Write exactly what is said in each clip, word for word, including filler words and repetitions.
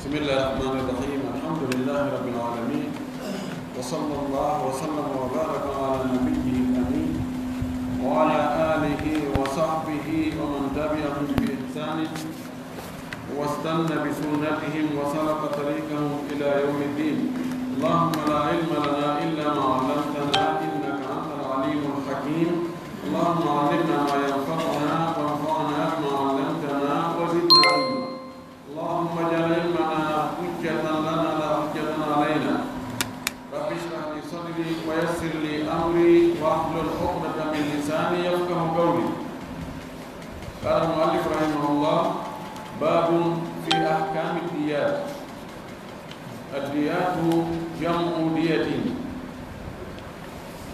بسم الله الرحمن الرحيم. الحمد لله رب العالمين. وصلى الله وسلم وبارك على نبيه الأمين وعلى آله وصحبه ومن تبعهم بإحسان واستن بسنتهم وسلك طريقهم إلى يوم الدين. اللهم لا علم لنا إلا ما علمتنا إنك أنت العليم الحكيم. اللهم علمنا ما ينفعنا وانفعنا بما علمتنا وزدنا علما. اللهم اجعل علمنا حجة لنا لا حجة علينا. رب اشرح لي صدري ويسر لي أمري واحلل عقدة من لساني يفقه قولي. قال المؤلف رحمه الله: باب في أحكام الديات. الديات جمع دية،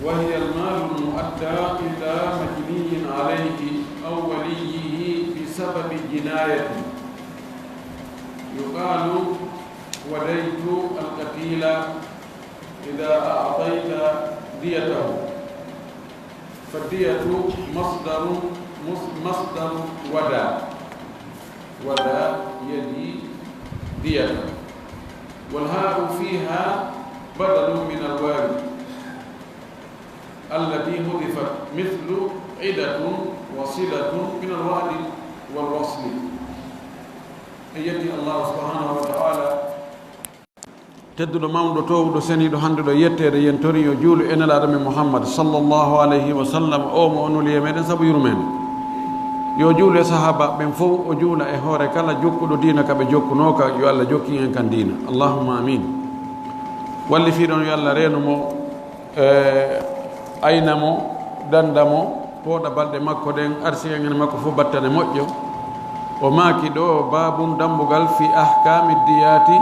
وهي المال المؤدى إلى مجني عليه أو وليه بسبب جناية. يقال: وديت القتيل إذا أعطيت ديته. فالدية مصدر، مص-، مصدر ودى. ودى يدي دية. والهاء فيها بدل من الواو التي حذفت، مثل عدة وصلة من الوعد والوصل. En yetti Allaahu subhaanahu wa ta'aalaa. Tedduɗo, mawɗo, toowuɗo, seniiɗo, handuɗo e yetteede, yen tori yo juulu e Nelaaɗo men Muhammad, sallallahu alayhi wa sallam, o mo o nuli e meɗen sabu yurmeende. Yo juulu e sahaabaaɓe ɓen fow, o juula e hoore kala jokkuɗo diina ka ɓe jokkunoo ka, yo Alla jokkin en kan diina. Allahumma amiin. Wallifiiɗo on, yo Alla reenu mo, e ayna mo, danda mo, pooɗa balɗe makko ɗen, arsi en e makko fow battane moƴƴo. O maaki ɗoo: baabun, dambugal, fi ahkaami diyaati,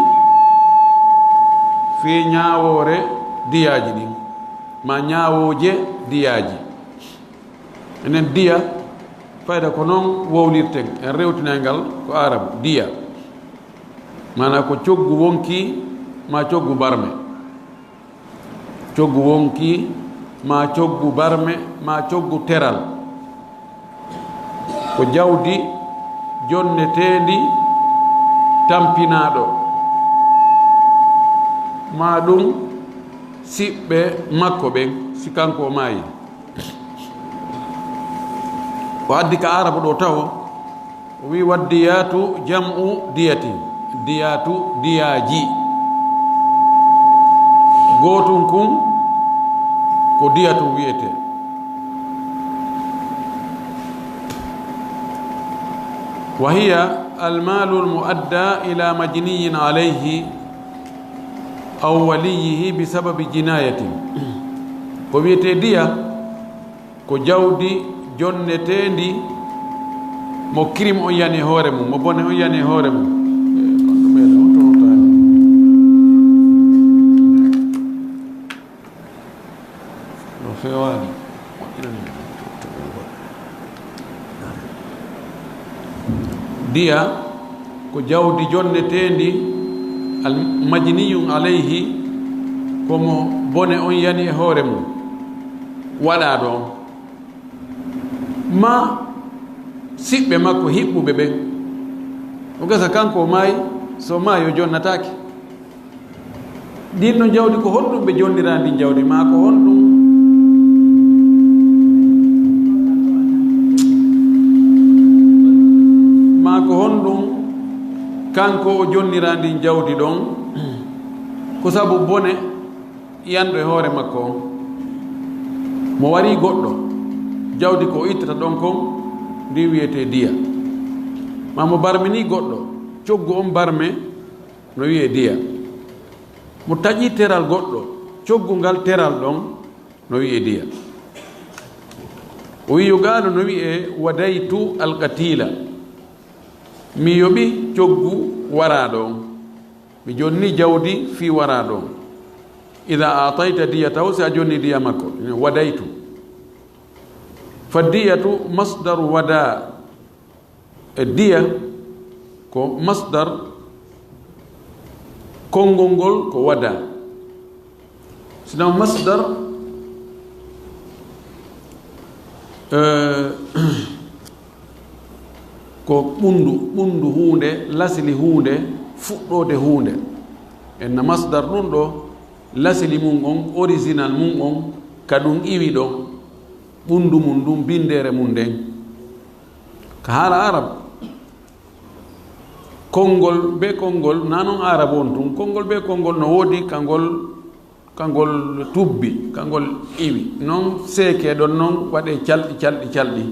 fii ñaawoore diyaaji ɗin, maa ñaawooje diyaaji. Enen diya, fayda ko non wowlirten, en rewtinay ngal ko Aarabu, diya. Maanaa ko coggu wonkii, maa coggu barme. Coggu wonkii, maa coggu barme, maa coggu teral. Ko jawdi jonneteendi tampinaaɗo, maa ɗun siɓɓe makko ɓen, si kanko o maayi. O addi ka Aarabu ɗoo tawo, o wi'i: "Waddiyaatu jam'u diyatin." Diyaatu, diyaaji. Gootun kun ko diyatun wi'etee. "Wa hiya almaalu almu'addaa ilaa majniyyin alayhi aw waliyyihi bi sababi jinaayatin." Ko wi'etee diya, ko jawdi jonneteendi mo kirim on yani e hoore mun, mo bone on yani e hoore mun. No feewaani. Diya ko jawdi jonneteendi, al-, majniyun alayhi, ko mo bone on yani e hoore mun, waɗaa ɗon. Maa siɓɓe makko hiɓɓuɓe ɓen. O gasa kanko o maayi, so maayi o jonnataake. Ndin ɗon jawdi, ko honɗum ɓe jonniraa ndin jawdi? Maa ko honɗum, maa ko honɗum kanko o jonniraa ndin jawdi ɗon? Ko sabu bone yanɗo e hoore makko on. Mo warii goɗɗo, jawdi ko o ittata ɗon kon, ndin wi'etee diya. Maa mo barminii goɗɗo, coggu on barme, no wi'ee diya. Mo taƴii teral goɗɗo, coggu ngal teral ɗon, no wi'ee diya. O wi'i, yo gaalu no wi'ee: "Wadaytu alqatiila." Mi yoɓi coggu waraaɗo on. Mi jonni jawdi fii waraaɗo on. "Idaa aatayta diyatahu", si a jonni diya makko. Wadaytu. Fa diyatu masdaru wadaa. E diya ko masdar, konngol ngol ko wadaa. Sina masdar, eh, ko ɓunndu, ɓunndu huunde, lasli huunde, fuɗɗoode huunde. En na masdar ɗun ɗoo, lasili mun on, original mun on, ka ɗun iwi ɗon, ɓundu mun ndun, bindeere mun nden. Ka haala Arab, konngol bee konngol, naa non Arab on tun, konngol bee konngol no woodi ka ngol, ka ngol tubbi, ka ngol iwi. Non seekee ɗon non waɗee calɗi, calɗi, calɗi.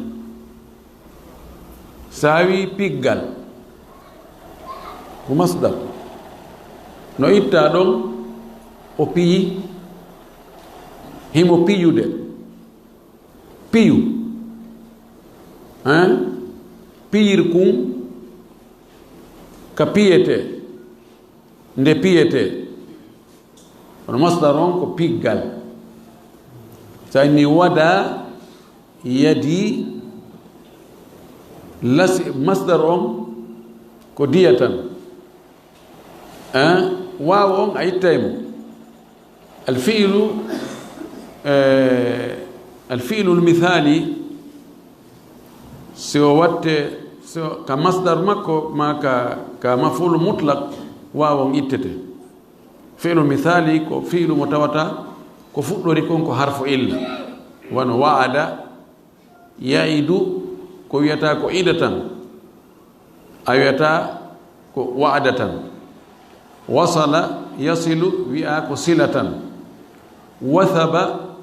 Saawi piggal, ko masdar. No ittaa ɗon, o piyi, himo piyude. Piyu. Hein? Piyir kun ka piyetee. Nde piyetee. Kono masdar on ko piggal. So a inni wada, yadi, lasi, masdar on ko diya tan. Eh, waaw on a ittay mo. Alfi'lu, eh, alfi'lu almithali, si o watte, si o, ka masdar makko, ma ka, ka maf'ulu mutlaq, waaw on ittete. Fi'lu misaali ko fi'lu mo tawata ko fuɗɗori kon ko harfu illa. Wano wa'ada, ya'idu, ko wi'ata ko idatan. A wi'ata ko wa'adatan. Wasala, yasilu, wi'a ko silatan. Wasaba,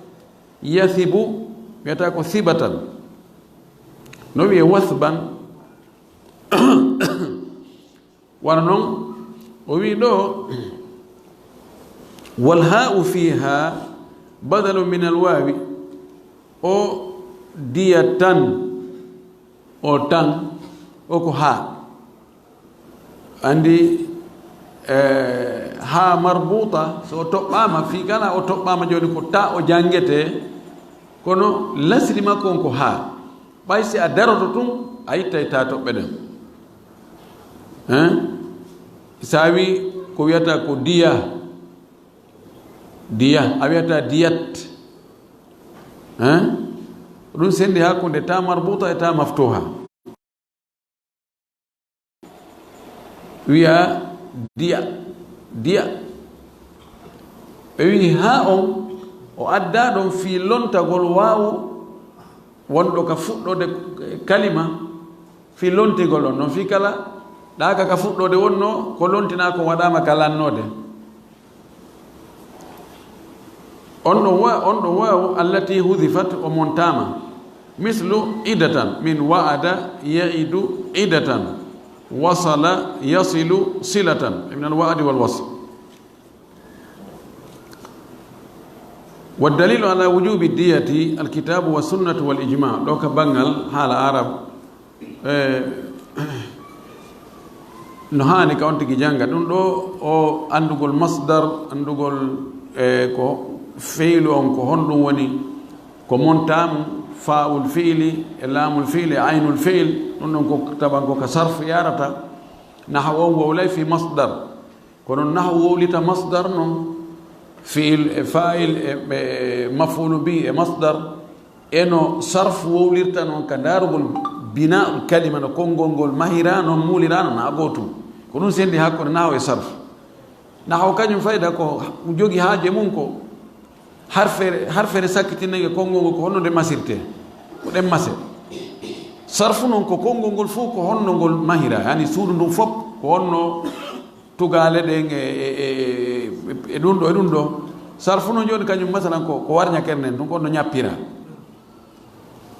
yasibu, wi'ata ko sibatan. No wi'e wasban, Wano non, o wi'i ɗoo, "Wal haa'u fiihaa badalun minal waawi." O diya tan, o tan, o ko haa. Anndi, eh, haa marbuuta, so o toɓɓaama, fii kala o toɓɓaama jooni ko ta o janngetee, kono lasli makko on ko haa. Ɓay si a daroto tun, a ittay taa toɓɓe ɗen. Hein? Saawi ko wiyata ko diya, diya, a wiyata diyat. Hein? Ko ɗun sendi hakkunde taa marbuta e taa maftuha. Wiya diya, diya. Ɓe wi'i haa on, o addaa ɗon fii lontagol waawu wonɗo ka fuɗɗoode kalima, fii lontigol on non, fii kala ɗaaka ka fuɗɗoode wonnoo, ko lontinaa kon waɗaama ka lannoode. On ɗon wa-, on ɗon waawu, allati hudifat, o montaama. Mislu idatan, min wa'ada, ya'idu, idatan. Wasala, yasilu, silatan. Min al wa'di wal wasl. Wa dalilu ala wujubi diyati alkitabu wa sunnatu wal ijma. Ɗo ka bangal haala Arab, eh, no haani ka on tigi janga. Ɗun ɗo, o anndugol masdar, anndugol, eh, ko fi'lu on, ko honɗun woni, ko montaamu, faa'ul fi'li, e laamul fi'li, e aynul fi'l, ɗun ɗon ko taban ko ka sarf yarata. Nahaw on wowlay fi masdar. Kono nahaw wowlita masdar non, fi'il e fa'il e, e maf'ulu bi e masdar, e no sarf wowlirta non ka ndaarugol bina'ul kalima no konngol ngol mahiraa non, muliraa non, na gootum. Ko ɗun sendi hakkunde nahaw e sarf. Nahaw kañum fayda ko jogi haaje mun ko harfere, harfere sakkitinnde konngol ngol ko honno nde masirtee, ko ɗen mase. Sarfu non ko konngol ngol fow ko honno ngol mahiraa, yani suudu ndun fow ko honno tugaale ɗen e, e, e, e, e ɗun ɗo, e ɗun ɗo. Sarfu non jooni kañum, masalan, ko, ko warñakere nden, ɗun ko no ñappira.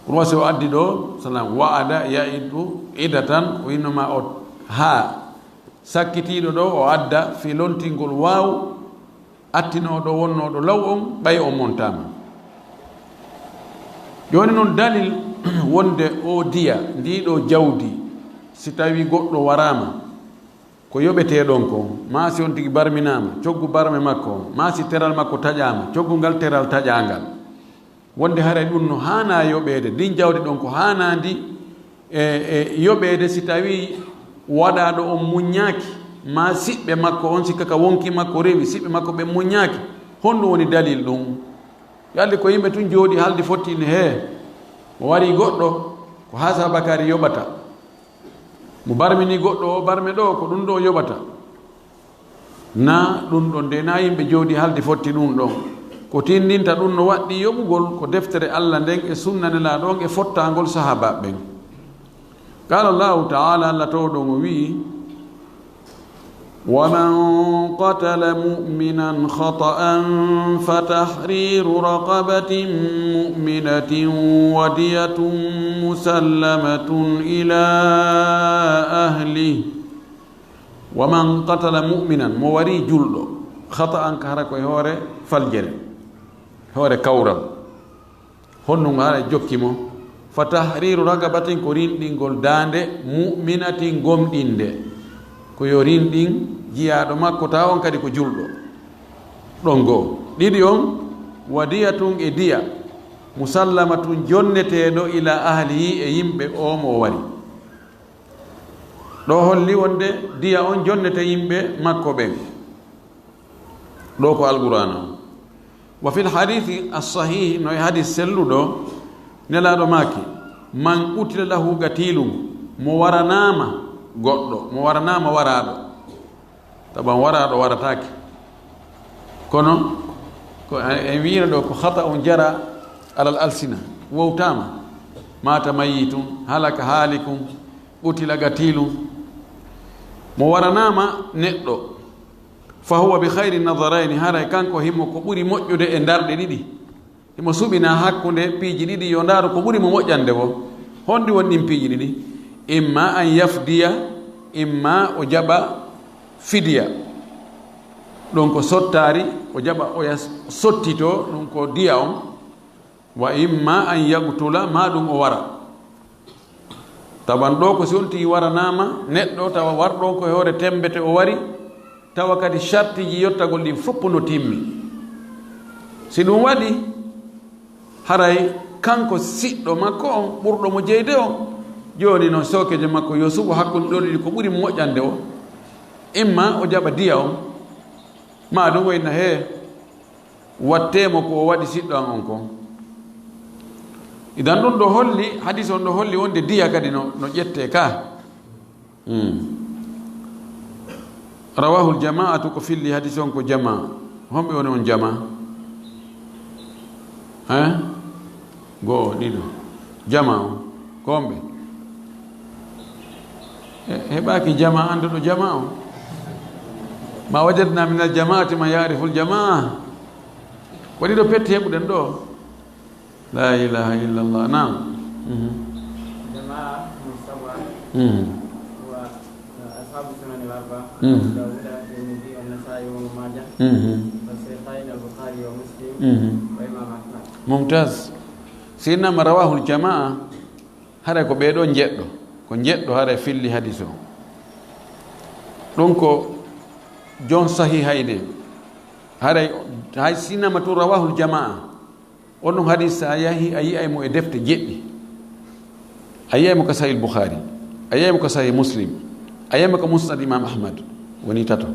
Ɗun wasi o addi ɗo, salam, wa'ada, ya'idu, idatan, o innoma o haa. Sakkitiiɗo ɗo, o adda fii lontingol waawu, attinooɗo wonnooɗo law on, ɓay o montaama. Jooni non dalil wonde oo diya, ndii ɗoo jawdi, si tawii goɗɗo waraama, ko yoɓetee ɗon kon, maa si on tigi barminaama, coggu barme makko on, maa si teral makko taƴaama, coggu ngal teral taƴaangal. Wonde haray ɗun no haanaa yoɓeede, ndin jawdi ɗon ko haanaandi e, e yoɓeede si tawii waɗaaɗo on muññaaki, maa siɓɓe makko on, si ka ka wonki makko rewi, siɓɓe makko ɓen muññaaki. Honɗun woni dalil ɗun? Yalli ko yimɓe tun jooɗii haldi fotti ne, hee, mo warii goɗɗo, ko Haasa Bakari yoɓata. Mo barminii goɗɗo o barme ɗoo, ko ɗun ɗoo yoɓata. Na ɗun ɗon de, na yimɓe jooɗii halde fotti ɗun ɗon. Ko tinndinta ɗun no waɗɗii yoɓugol ko deftere Alla nden e sunna Nelaaɗo on e fottaangol sahaabaaɓe ɓen. Qaala Allaahu ta'aalaa, Alla toowɗo on o wi'i, ومن قتل مؤمنا خطأ فتحرير رقبة مؤمنة ودية مسلمة إلى أهله. ومن قتل مؤمنا, mo wari julɗo, خطأ, ka hara ko e hoore faljere, hoore kawral. Honno ngo hara jokki mo? فتحرير رقبة, ko rinɗingol daande, مؤمنة, gomɗinde. Ko yo rinɗin jiyaaɗo makko, tawa on kadi ko julɗo. Ɗon goo. Ɗiɗi on, ودية, e diya, مسلمة, jonneteeɗo, إلى أهله, e yimɓe o mo o wari. Ɗoo holli wonde diya on jonnete yimɓe makko ɓen. Ɗoo ko Alqur'aana on. وفي الحديث الصحيح, no e hadis selluɗo, Nelaaɗo maaki, من قتل له قتيل, mo waranaama goɗɗo, mo waranaama waraaɗo. Taban waraaɗo warataake. Kono, ko en wi'ino ɗoo ko خطأ جرى على الألسنة. Wowtaama. مات ميت, هلك هالك, قتل قتيل. Mo waranaama neɗɗo. فهو بخير النظرين, haray kanko himo ko ɓuri moƴƴude e ndarɗe ɗiɗi. Himo suɓina hakkunde piiji ɗiɗi, yo ndaaru ko ɓuri mo moƴƴande woo. Honɗi woni ɗin piiji ɗiɗi? إما أن يفدي, imma o jaɓa fidiya. Ɗun ko sottaari, o jaɓa oya sottitoo, ɗun ko diya on. وإما أن يقتل, maa ɗun o wara. Taban ɗoo ko si wontii waranaama neɗɗo, tawa warɗo on ko e hoore tembete o wari, tawa kadi shartiiji yottagol ɗin fow no timmi. Si ɗun waɗii, haray kanko siɗɗo makko on, ɓurɗo mo jeyde on, jooni non sookeejo makko yo suɓo hakkunde ɗoo ɗiɗi ko ɓuri mo moƴƴande o, imma o jaɓa diya on, maa ɗun o inna hee, wattee mo ko o waɗi siɗɗo an on kon. Idan ɗun ɗoo holli, hadis on ɗoo holli wonde diya kadi no, no ƴettee ka. Hmm. رواه الجماعة, ko filli hadis on ko jamaa. Homɓe woni on jamaa? Hein? Go'o, ɗiɗo. Jamaa on. Ko homɓe? He-, heɓaaki jamaa, annduɗo jamaa on. ما وجدنا من الجماعة من يعرف الجماعة. Ko ɗiɗo petti heɓuɗen ɗoo. لا إله إلا الله. نعم. Mhm. الجماعة هم السبعة. Mhm. هو أصحاب السنن الأربعة. Mhm. أبو داود والترمذي والنسائي وابن ماجه. Mhm. والشيخين البخاري ومسلم. Mhm. وإمام أحمد. ممتاز. Si innama رواه الجماعة, haray ko ɓee ɗoo njeɗɗo, ko njeɗɗo haray filli hadis o. Ɗun ko jon Sahihayni. Haray, hay si innama tun رواه الجماعة. On ɗun hadis, si a yahii, a yi'ay mo e defte jeɗɗi. A yi'ay mo ka Sahih Bukhari, a yi'ay mo ka Sahih Muslim, a yi'ay mo ka Musnad Imam Ahmad, woni tato.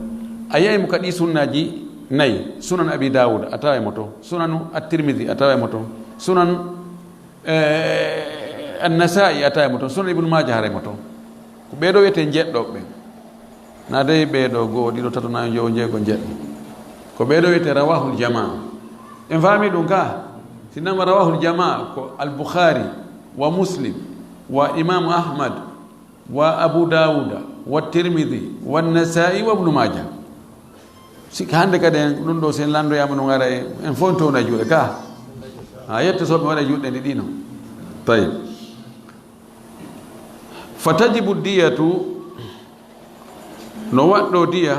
A yi'ay mo ka ɗii sunnaaji nayi, Sunan Abi Dawud, a taway mo ton, Sunanu At-Tirmidhi, a taway mo ton, Sunan, eh, An-Nasa'i, a taway mo ton, Sunan Ibn Majah, haray mo ton. Ko ɓee ɗoo wi'etee njeɗɗooɓe ɓen. Na dey ɓee ɗoo go'o, ɗiɗo, tato, nayo, njowo, njeego, njeɗɗo. Ko ɓee ɗoo wi'etee رواه الجماعة. En faamii ɗun ka? Si innama رواه الجماعة, ko Al-Bukhari, wa Muslim, wa Imaamu Ahmad, wa Abu Dawuda, wa Tirmidhi, wa Nasa'i, wa Ibnu Maaja. Sikka hande kadi en, ɗun ɗoo, si en lanndoyaama ɗun, ara en, en fow en towna e juuɗe ka. Ha yetto so mi waɗa juuɗe ɗe ɗiɗi non. Tayyib. فتجب الدية, no waɗɗoo diya,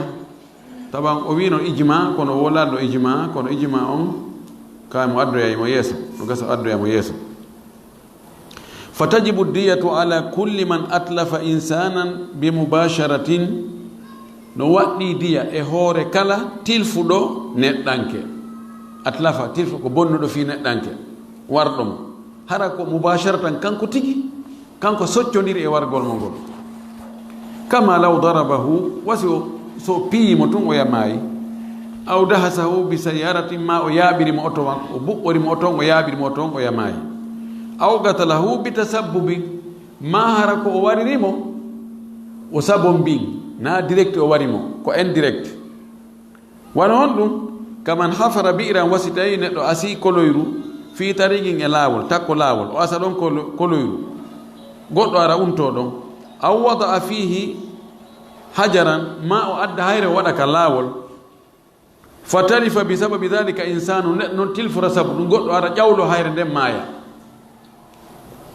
taban o wi'ino ijma, kono woo laaɗo ijma, kono ijma on, ka mo addoyay mo yeeso, no gasa o addoya mo yeeso. فتجب الدية على كل من أتلف إنسانا بمباشرة, no waɗɗii diya e hoore kala tilfuɗo neɗɗanke. Atlafa, tilfu ko bonnuɗo fii neɗɗanke, warɗo mo. Hara ko mubasharatan, kanko tigi, kanko soccondiri e wargol mo ngol. كما لو ضربه, wa si o, so o piyi mo tun oya maayi. أو دهسه بسيارة, maa o yaaɓiri mo oto makko, o buɓɓori mo oto on, o yaaɓiri mo oto on, oya maayi. أو قتله بتسبب, maa hara ko o wariri mo, o sabombi, na direct o wari mo, ko indirect. Wano honɗun? Kaman hafara bi'ran, wa si tawii neɗɗo asii koloyru, fii tariqin, e laawol, takko laawol, o asa ɗon kolo-, koloyru, goɗɗo ara untoo ɗon, aw wada'a fiihi hajaran, maa o adda hayre o waɗa ka laawol, fa talifa bi sababi dhalika insaanun, neɗɗo non tilfora sabu ɗun, goɗɗo ara ƴawloo hayre nden maaya.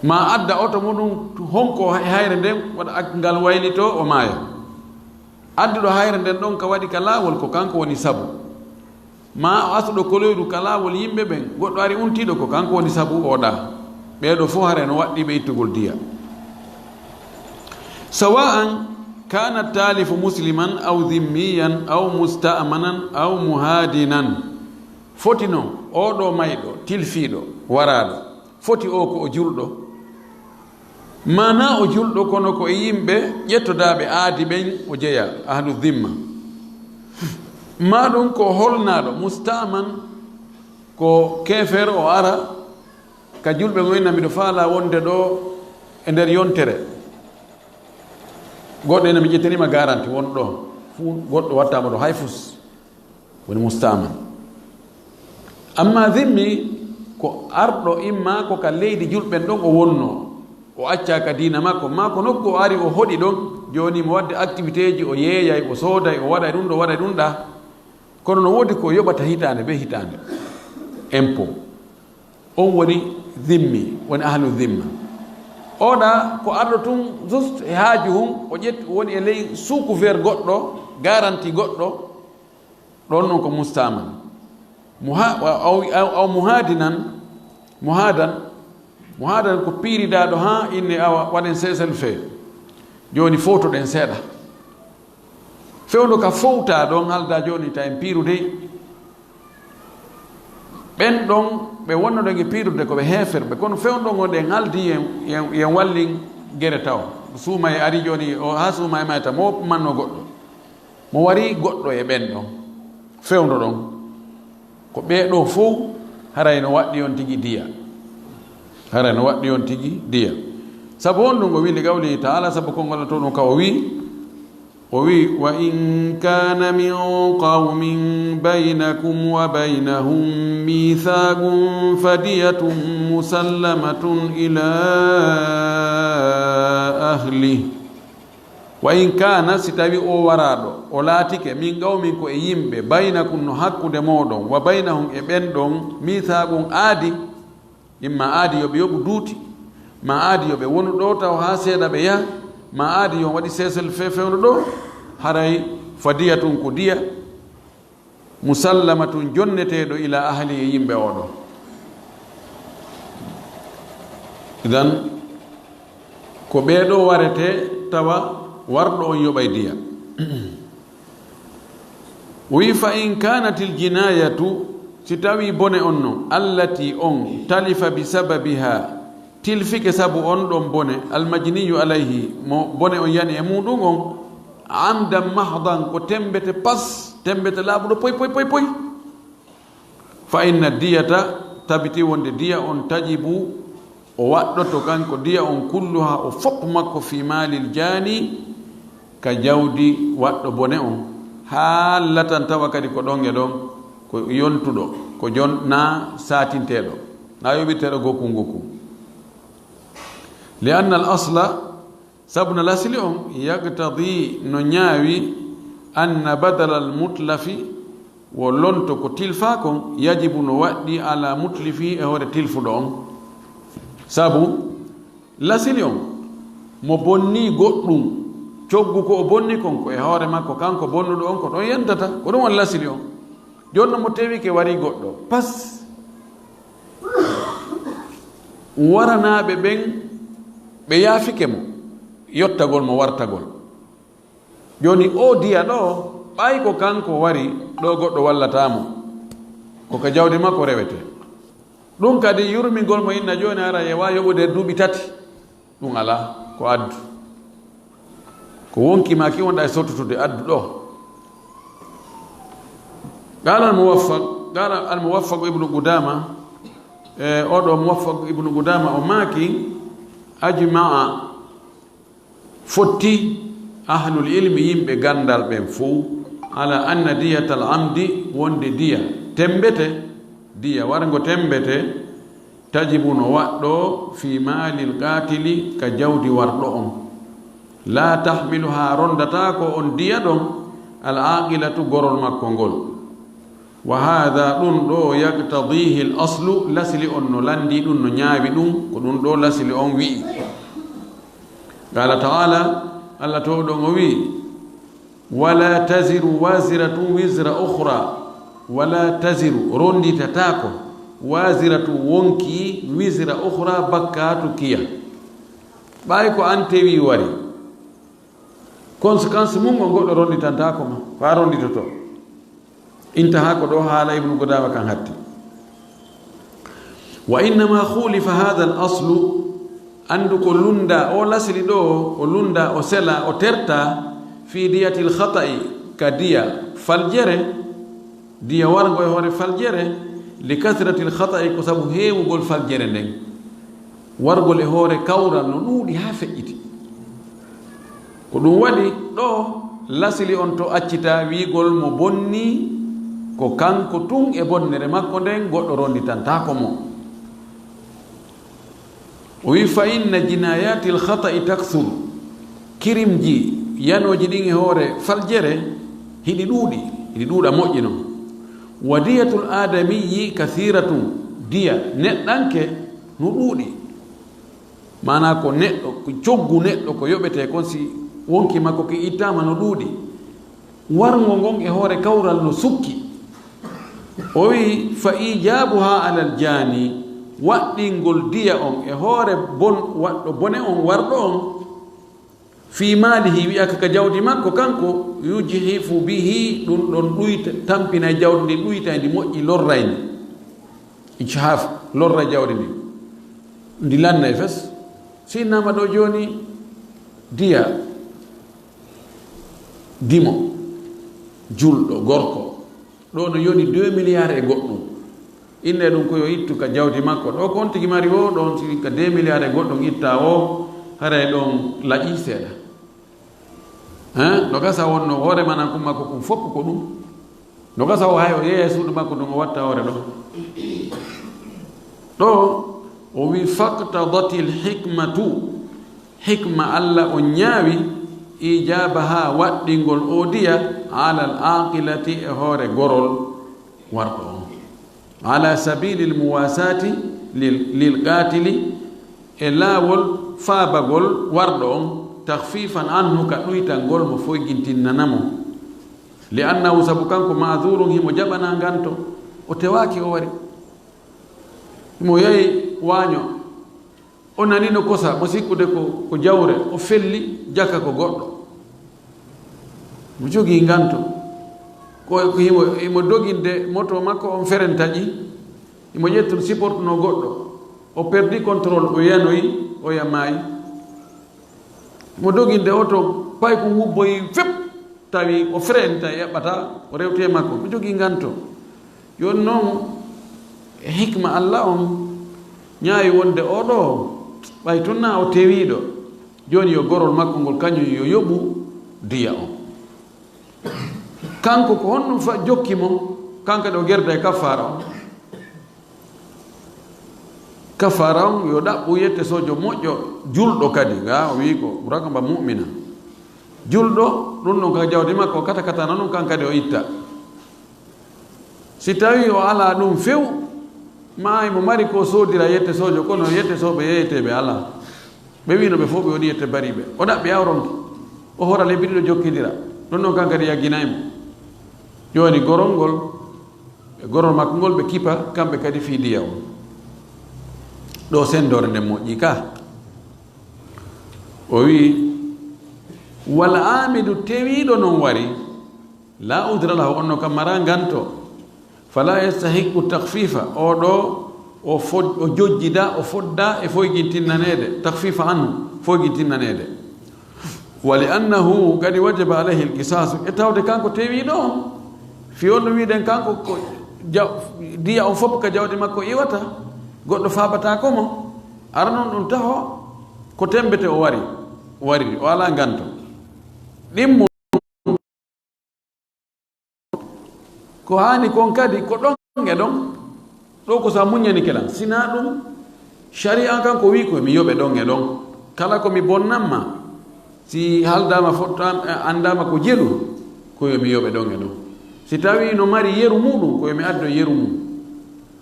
Maa adda oto muɗum honko e hayre nden, waɗa ak-, ngal waylitoo, o maaya. Adduɗo hayre nden ɗon ka waɗi ka laawol, ko kanko woni sabu. Maa o asuɗo koloyru ka laawol yimɓe ɓen, goɗɗo ari untiiɗo, ko kanko woni sabu o ɗaa. Ɓee ɗoo fow haray no waɗɗii ɓe ittugol diya. Sawa'an kana taalifu musliman aw dhimmiyan aw musta'manan aw muhadinan. Foti non, oo ɗoo mayɗo, tilfiiɗo, waraaɗo, foti oo ko o julɗo. Maanaa o julɗo, kono ko e yimɓe ƴettodaaɓe aadi ɓen o jeyaa, ahlu dhimma. Maa ɗun ko holnaaɗo, musta'man, ko keefeero, o ara ka julɓe mo inna, "Miɗo faalaa wonde ɗoo e nder yontere." Goɗɗo inna, "Mi ƴettanii ma garanti, won ɗoo." Fuu goɗɗo wattaama ɗoo hay fus. Woni musta'man. Amma dhimmi ko arɗo, imma ko ka leydi julɓen ɗon o wonnoo, o accaa ka diina makko, maa ko nokku o ari o hoɗi ɗon, jooni mo waɗde activité ji, o yeeyay, o sooday, o waɗay ɗun ɗoo, waɗay ɗun ɗaa. Kono no woodi ko o yoɓata hitaande bee hitaande, impôt. On woni dhimmi, woni ahlu dhimma. Oo ɗaa ko arɗo tun juste e haaju hun, o ƴetti, woni e ley sous couvert goɗɗo, garanti goɗɗo, ɗon non ko musta'man. Muha-, aw, aw, aw muhadinan, muhadan, muhadan ko piiridaaɗo haa inne awa waɗen cessez-le-feu. Jooni fowtoɗen seeɗa. Fewndo ka fowtaa ɗon, haldaa jooni ta en piirude. Ɓen ɗon ɓe wonnoɗen e piirude ko ɓe heeferɓe, kono fewndo ngon ɗen haldi yen, yen, yen wallin gere taw. Suuma e ari jooni, o haa suuma e mayta, mo manno goɗɗo. Mo wari goɗɗo e ɓen ɗon, fewndo ɗon, ko ɓee ɗoo fow haray no waɗɗii on tigi diya. Haray no waɗɗii on tigi diya. Sabu honɗun? O wi'i, "Li qawlihi ta'ala," sabu konngol Alla tun ɗun ka o wi'i, o wi'i, "Wa in kana min qawmin baynakum wa baynahum mithaqun fadiyatun musallamatun ila ahlihi." Wa in kaana, si tawii oo waraaɗo, o laatike, min qawmin, ko e yimɓe, baynakum, no hakkunde mooɗon, wa baynahum, e ɓen ɗon, miisaaqun, aadi, imma aadi yo ɓe yoɓu duuti, maa aadi yo ɓe wonu ɗoo taw haa seeɗa ɓe yaha, maa aadi yo on waɗi seesel fee fewndo ɗoo, haray fa diyatun, ko diya, musallamatun, jonneteeɗo, ilaa ahlihi, e yimɓe oo ɗoo. Idan, ko ɓee ɗoo waretee tawa warɗo on yoɓay diya. O wi'i, "Fa in kaanatil jinaayatu," si tawii bone on non, "allati," on, "talifa bi sababiha," tilfike sabu on ɗon bone, "almajniyu alayhi," mo bone on yani e muuɗum on, "amdan mahdan," ko temmbete pas, temmbete laaɓuɗo poy, poy, poy, poy. "Fa inna diyata," tabiti wonde diya on, "tajibu," o waɗɗoto kanko diya on, "kulluha," o fof makko, "fi maalil jaani," ka jawdi waɗɗo bone on, haala tan tawa kadi ko ɗon e ɗon, ko yontuɗo, ko jon-, naa saatinteeɗo, naa yoɓirteeɗo gokku ngokku. "Li anna al asla," sabu no lasili on, "yaqtadi," no ñaawi, "anna badalal mutlafi," wo lonto ko tilfaa kon, "yajibu," no waɗɗi, "ala mutlifi," e hoore tilfuɗo on. Sabu lasili on, mo bonnii goɗɗum, coggu ko o bonni kon, ko e hoore makko kanko bonnuɗo on, ko ɗon yentata. Ko ɗum woni lasili on. Jooni non mo tewike warii goɗɗo, pas. Waranaaɓe ɓen, ɓe yaafike mo yottagol mo wartagol. Jooni oo diya ɗoo, ɓay ko kanko wari ɗoo, goɗɗo wallataa mo, ko ka jawdi makko rewetee. Ɗum kadi yurmingol mo inna jooni ara e waawi yoɓude duuɓi tati. Ɗum alaa ko addu. Ko wonki maa ki wonɗaa e sottutude addu ɗoo. Qaala al-Muwaffaq, qaala al-Muwaffaq ibnu Qudaama, e oo ɗoo Muwaffaq ibnu Qudaama o maaki, ajma'a, fotti, ahlul ilmi, yimɓe ganndal ɓen fow, Ala anna diyatal amdi, wonde diya tembete, diya warngo tembete, tajibu no waɗɗoo fi maalil qaatili, ka jawdi warɗo on. Laa tahmiluhaa, rondataako on diya ɗon, al aaqilatu, gorol makko ngol. Wa haadha, ɗun ɗoo, yaqtadiihi al aslu, lasli on no lanndii ɗun, no ñaawi ɗun, ko ɗun ɗoo lasli on wi'i. Qaala ta'aala, Alla Toowɗo on o wi'i, wala taziru waziratun wizra ukhra, wala taziru, ronditataako, waziratun, wonkii, wizra ukhra, bakkaatu kiya. Ɓay ko an tewi wari, conséquence mun on goɗɗo ronditantaako ma, ko a ronditoto. Intaha, ko ɗoo haala Ibnu Qudaama kan hatti. Wa innama khulifa hadha al aslu, anndu ko lunndaa, o lasli ɗoo, o lunndaa, o selaa, o tertaa, fi diyatil khata'i, ka diya faljere, diya warngo e hoore faljere, li kathratil khata'i, ko sabu heewugol faljere nden. Wargol e hoore kawral no ɗuuɗi haa feƴƴiti. Ko ɗun waɗi ɗoo lasli on to accitaa wi'ugol mo bonnii, ko kanko tun e bonnere makko nden, goɗɗo ronditantaako mo. O wi'i, fa inna jinaayatil khata'i takthur, kirimji, yanooji ɗin e hoore faljere, hiɗi ɗuuɗi, hiɗi ɗuuɗa moƴƴi non. Wa diyatul aadamiyyi kathiratun, diya neɗɗanke no ɗuuɗi. Maanaa ko neɗɗo, ko coggu neɗɗo ko yoɓetee kon si wonkii makko ki ittaama no ɗuuɗi. Warngo ngon e hoore kawral no sukki. O wi'i, fa ijabuha alal jaani, waɗɗingol diya on e hoore bon-, waɗɗo bone on, warɗo on, fi maalihi, wi'aka ka jawdi makko kanko, yujhifu bihi, ɗun ɗon ɗuyta, tampinay jawdi ndin, ɗuytay ndi, moƴƴi, lorray ndi. Ijhaf, lorray jawdi ndin. Ndi lannay fes. Si innama ɗoo jooni, diya, dimo, julɗo, gorko, ɗoo no yoni deux milliards e goɗɗun. Innee ɗun ko yo ittu ka jawdi makko. Ɗoo ko on tigi mari woo, ɗon si ka deux milliards e goɗɗun ittaa woo, haray ɗon laƴii seeɗa. Hein? No gasa wonno hoore manan kun makko kun fof ko ɗun. No gasa o hay o yeeya suudu makko ndun o watta hoore ɗoo. Ɗoo o wi, faqtadatil hikmatu. Hikma Alla on ñaawi ijabaha waɗɗingol oo diya alal aqilati e hoore gorol warɗo on. Ala sabilil muwasati lil, lil qatili, e laawol faabagol warɗo on, takhfifan anhu, ka ɗuytangol mo, foygintinnana mo. Li annahu, sabu kanko, ma'dhurun, himo jaɓanaa nganto, o tewaaki o wari. Himo yahi waaño, o nani no kosa, mo sikkude ko, ko jawre, o felli, jaka ko goɗɗo. Mo jogii nganto. Ko, ko himo, himo doginde moto makko on, feren taƴi. Himo ƴettude, siportunoo goɗɗo. O perdi contrôle, o yanoyi, o yamaayi. Himo doginde oto, paykun wubboyi fep, tawi o frenta, eɓɓata, o rewti e makko. Mo jogii nganto. Jooni non, e hikma Alla on, ñaawi wonde oo ɗoo, ɓay tun naa o tewiiɗo, jooni yo gorol makko ngol kañun yo yoɓu diya on. Kanko ko honɗun fa-, jokki mo, kanko kadi o gerda e kaffaara on. Kaffaara on yo ɗaɓɓu yette soojo moƴƴo, julɗo kadi, ga o wi'i ko raqaba mu'mina. Julɗo, ɗun ɗon ka jawdi makko, kata kata non, kan kadi o itta. Si tawii o alaa ɗun few, maa himo mari ko soodira yette soojo, kono yette sooɓe yeeyetee ɓe alaa. Ɓe wi'ino ɓe fow ɓe woni yette bariiɓe. O ɗaɓɓi awronki. O hora lebbi ɗiɗo jokkindira. Ɗun ɗon kan kadi yagginay mo. Jooni gorol ngol, e gorol makko ngol ɓe kipa, kamɓe kadi fii diya on. Ɗoo senndoore nden moƴƴi ka. O wi'i, wal aamidu tewiiɗo non wari, laa udra lahu, on no kam maraa nganto. Fala yastahiqqu takhfifa, oo ɗoo o fod-, o jojjidaa, o foddaa e foygintinnaneede, takhfifa anhu, foygintinnaneede. Wa li annahu qad wajaba alayhi al-qisaasu, e tawde kanko tewiiɗo on, fii on no wi'uɗen kanko ko jaw-, diya on fof ka jawdi makko iwata, goɗɗo faabataako mo, ara non ɗun taho, ko tembete o wari, wariri, o alaa nganto. Ɗimmo Ko haani kon kadi ko ɗon e ɗon. Ɗoo ko sa muññanike lan. Si naa ɗun, shari'a kan ko wi'i ko mi yoɓe ɗon e ɗon. Kala ko mi bonnan ma, si haldaama fotto an, eh, anndaama ko jelu, ko yo mi yoɓe ɗon e ɗon. Si tawii no mari yeru muuɗun, ko yo mi addo yeru mun.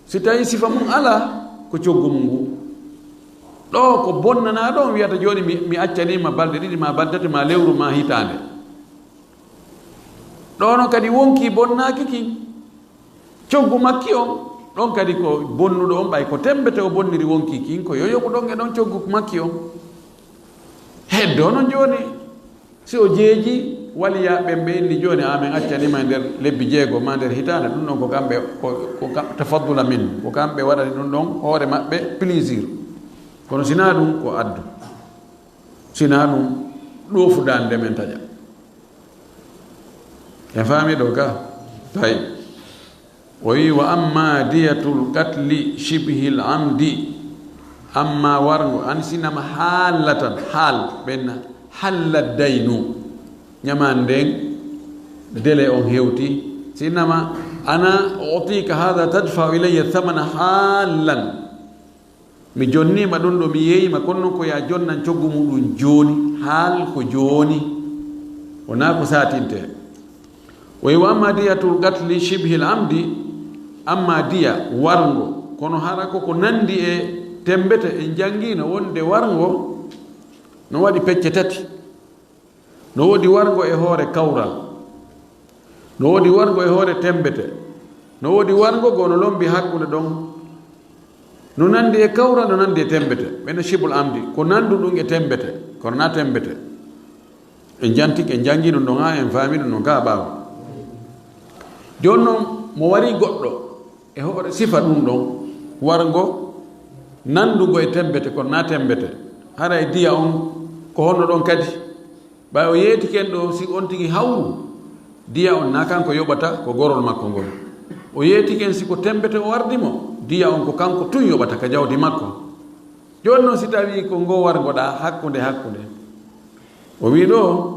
Si tawii sifa mun alaa, ko coggu mun ngun. Ɗoo ko bonnanaa ɗon, wiyata jooni mi, mi accanii ma balɗe ɗiɗi, ma balɗe tati, ma lewru, ma hitaande. Ɗoo non kadi wonkii bonnaaki kin. Coggu makki on, ɗon kadi ko bonnuɗo on, ɓay ko tembete o bonniri wonkii kin, ko yo yoɓu ɗon e ɗon coggu makki on. Heddoo non jooni, si o jeeji, waliyaa ɓen ɓe inni jooni, amen accanii ma e nder lebbi jeego, ma nder hitaande, ɗun ɗon ko kamɓe, ko, ko kam, tafaddula min, ko kamɓe waɗani ɗun ɗon hoore maɓɓe plaisir. Kono si naa ɗun, ko addu. Si naa ɗun, ɗoofu daande men taƴa. En faami ɗoo ka? Tawi. O wi'i, "Wa amma diyatul qatli shibhil amdi." Amma warngo, an sinama haalatan, haal, ɓen halla daynu. Ñamaan nden, délai on hewti. Sinama, "Ana utika hadha tadfa'u ilayya thamana haalan." Mi jonniima ɗun ɗoo, mi yeeyima, kono non ko yaa jonnan coggu muuɗun jooni, haal ko jooni. Wonaa ko saatinte. O wi'i, "Wa amma diyatul qatli shibhil amdi," amma diya warngo, kono hara ko ko nandi e tembete, en janngiino wonde warngo no waɗi pecce tati. No woodi warngo e hoore kawral. No woodi warngo e hoore tembete. No woodi warngo goo no lombi hakkunde ɗon. No nandi e kawral, no nandi e tembete. Ɓen shibhul amdi. Ko nandu ɗun e tembete. Kono naa tembete. En jantike, en jangi ɗun ɗon haa en faami ɗun ɗon kaa ɓaawo. Jooni non, mo wari goɗɗo e hoore sifa ɗun ɗon, warngo nandungo e tembete, kono naa tembete. Haray diya on, ko honno ɗon kadi? Ɓay o yeetike en ɗoo, si on tigi hawru, diya on naa kanko yoɓata, ko gorol makko ngol. O yeetike en si ko tembete o wardi mo, diya on ko kanko tun yoɓata ka jawdi makko. Jooni non, si tawii ko ngoo warngoɗaa hakkunde hakkunde, o wi'i ɗoo,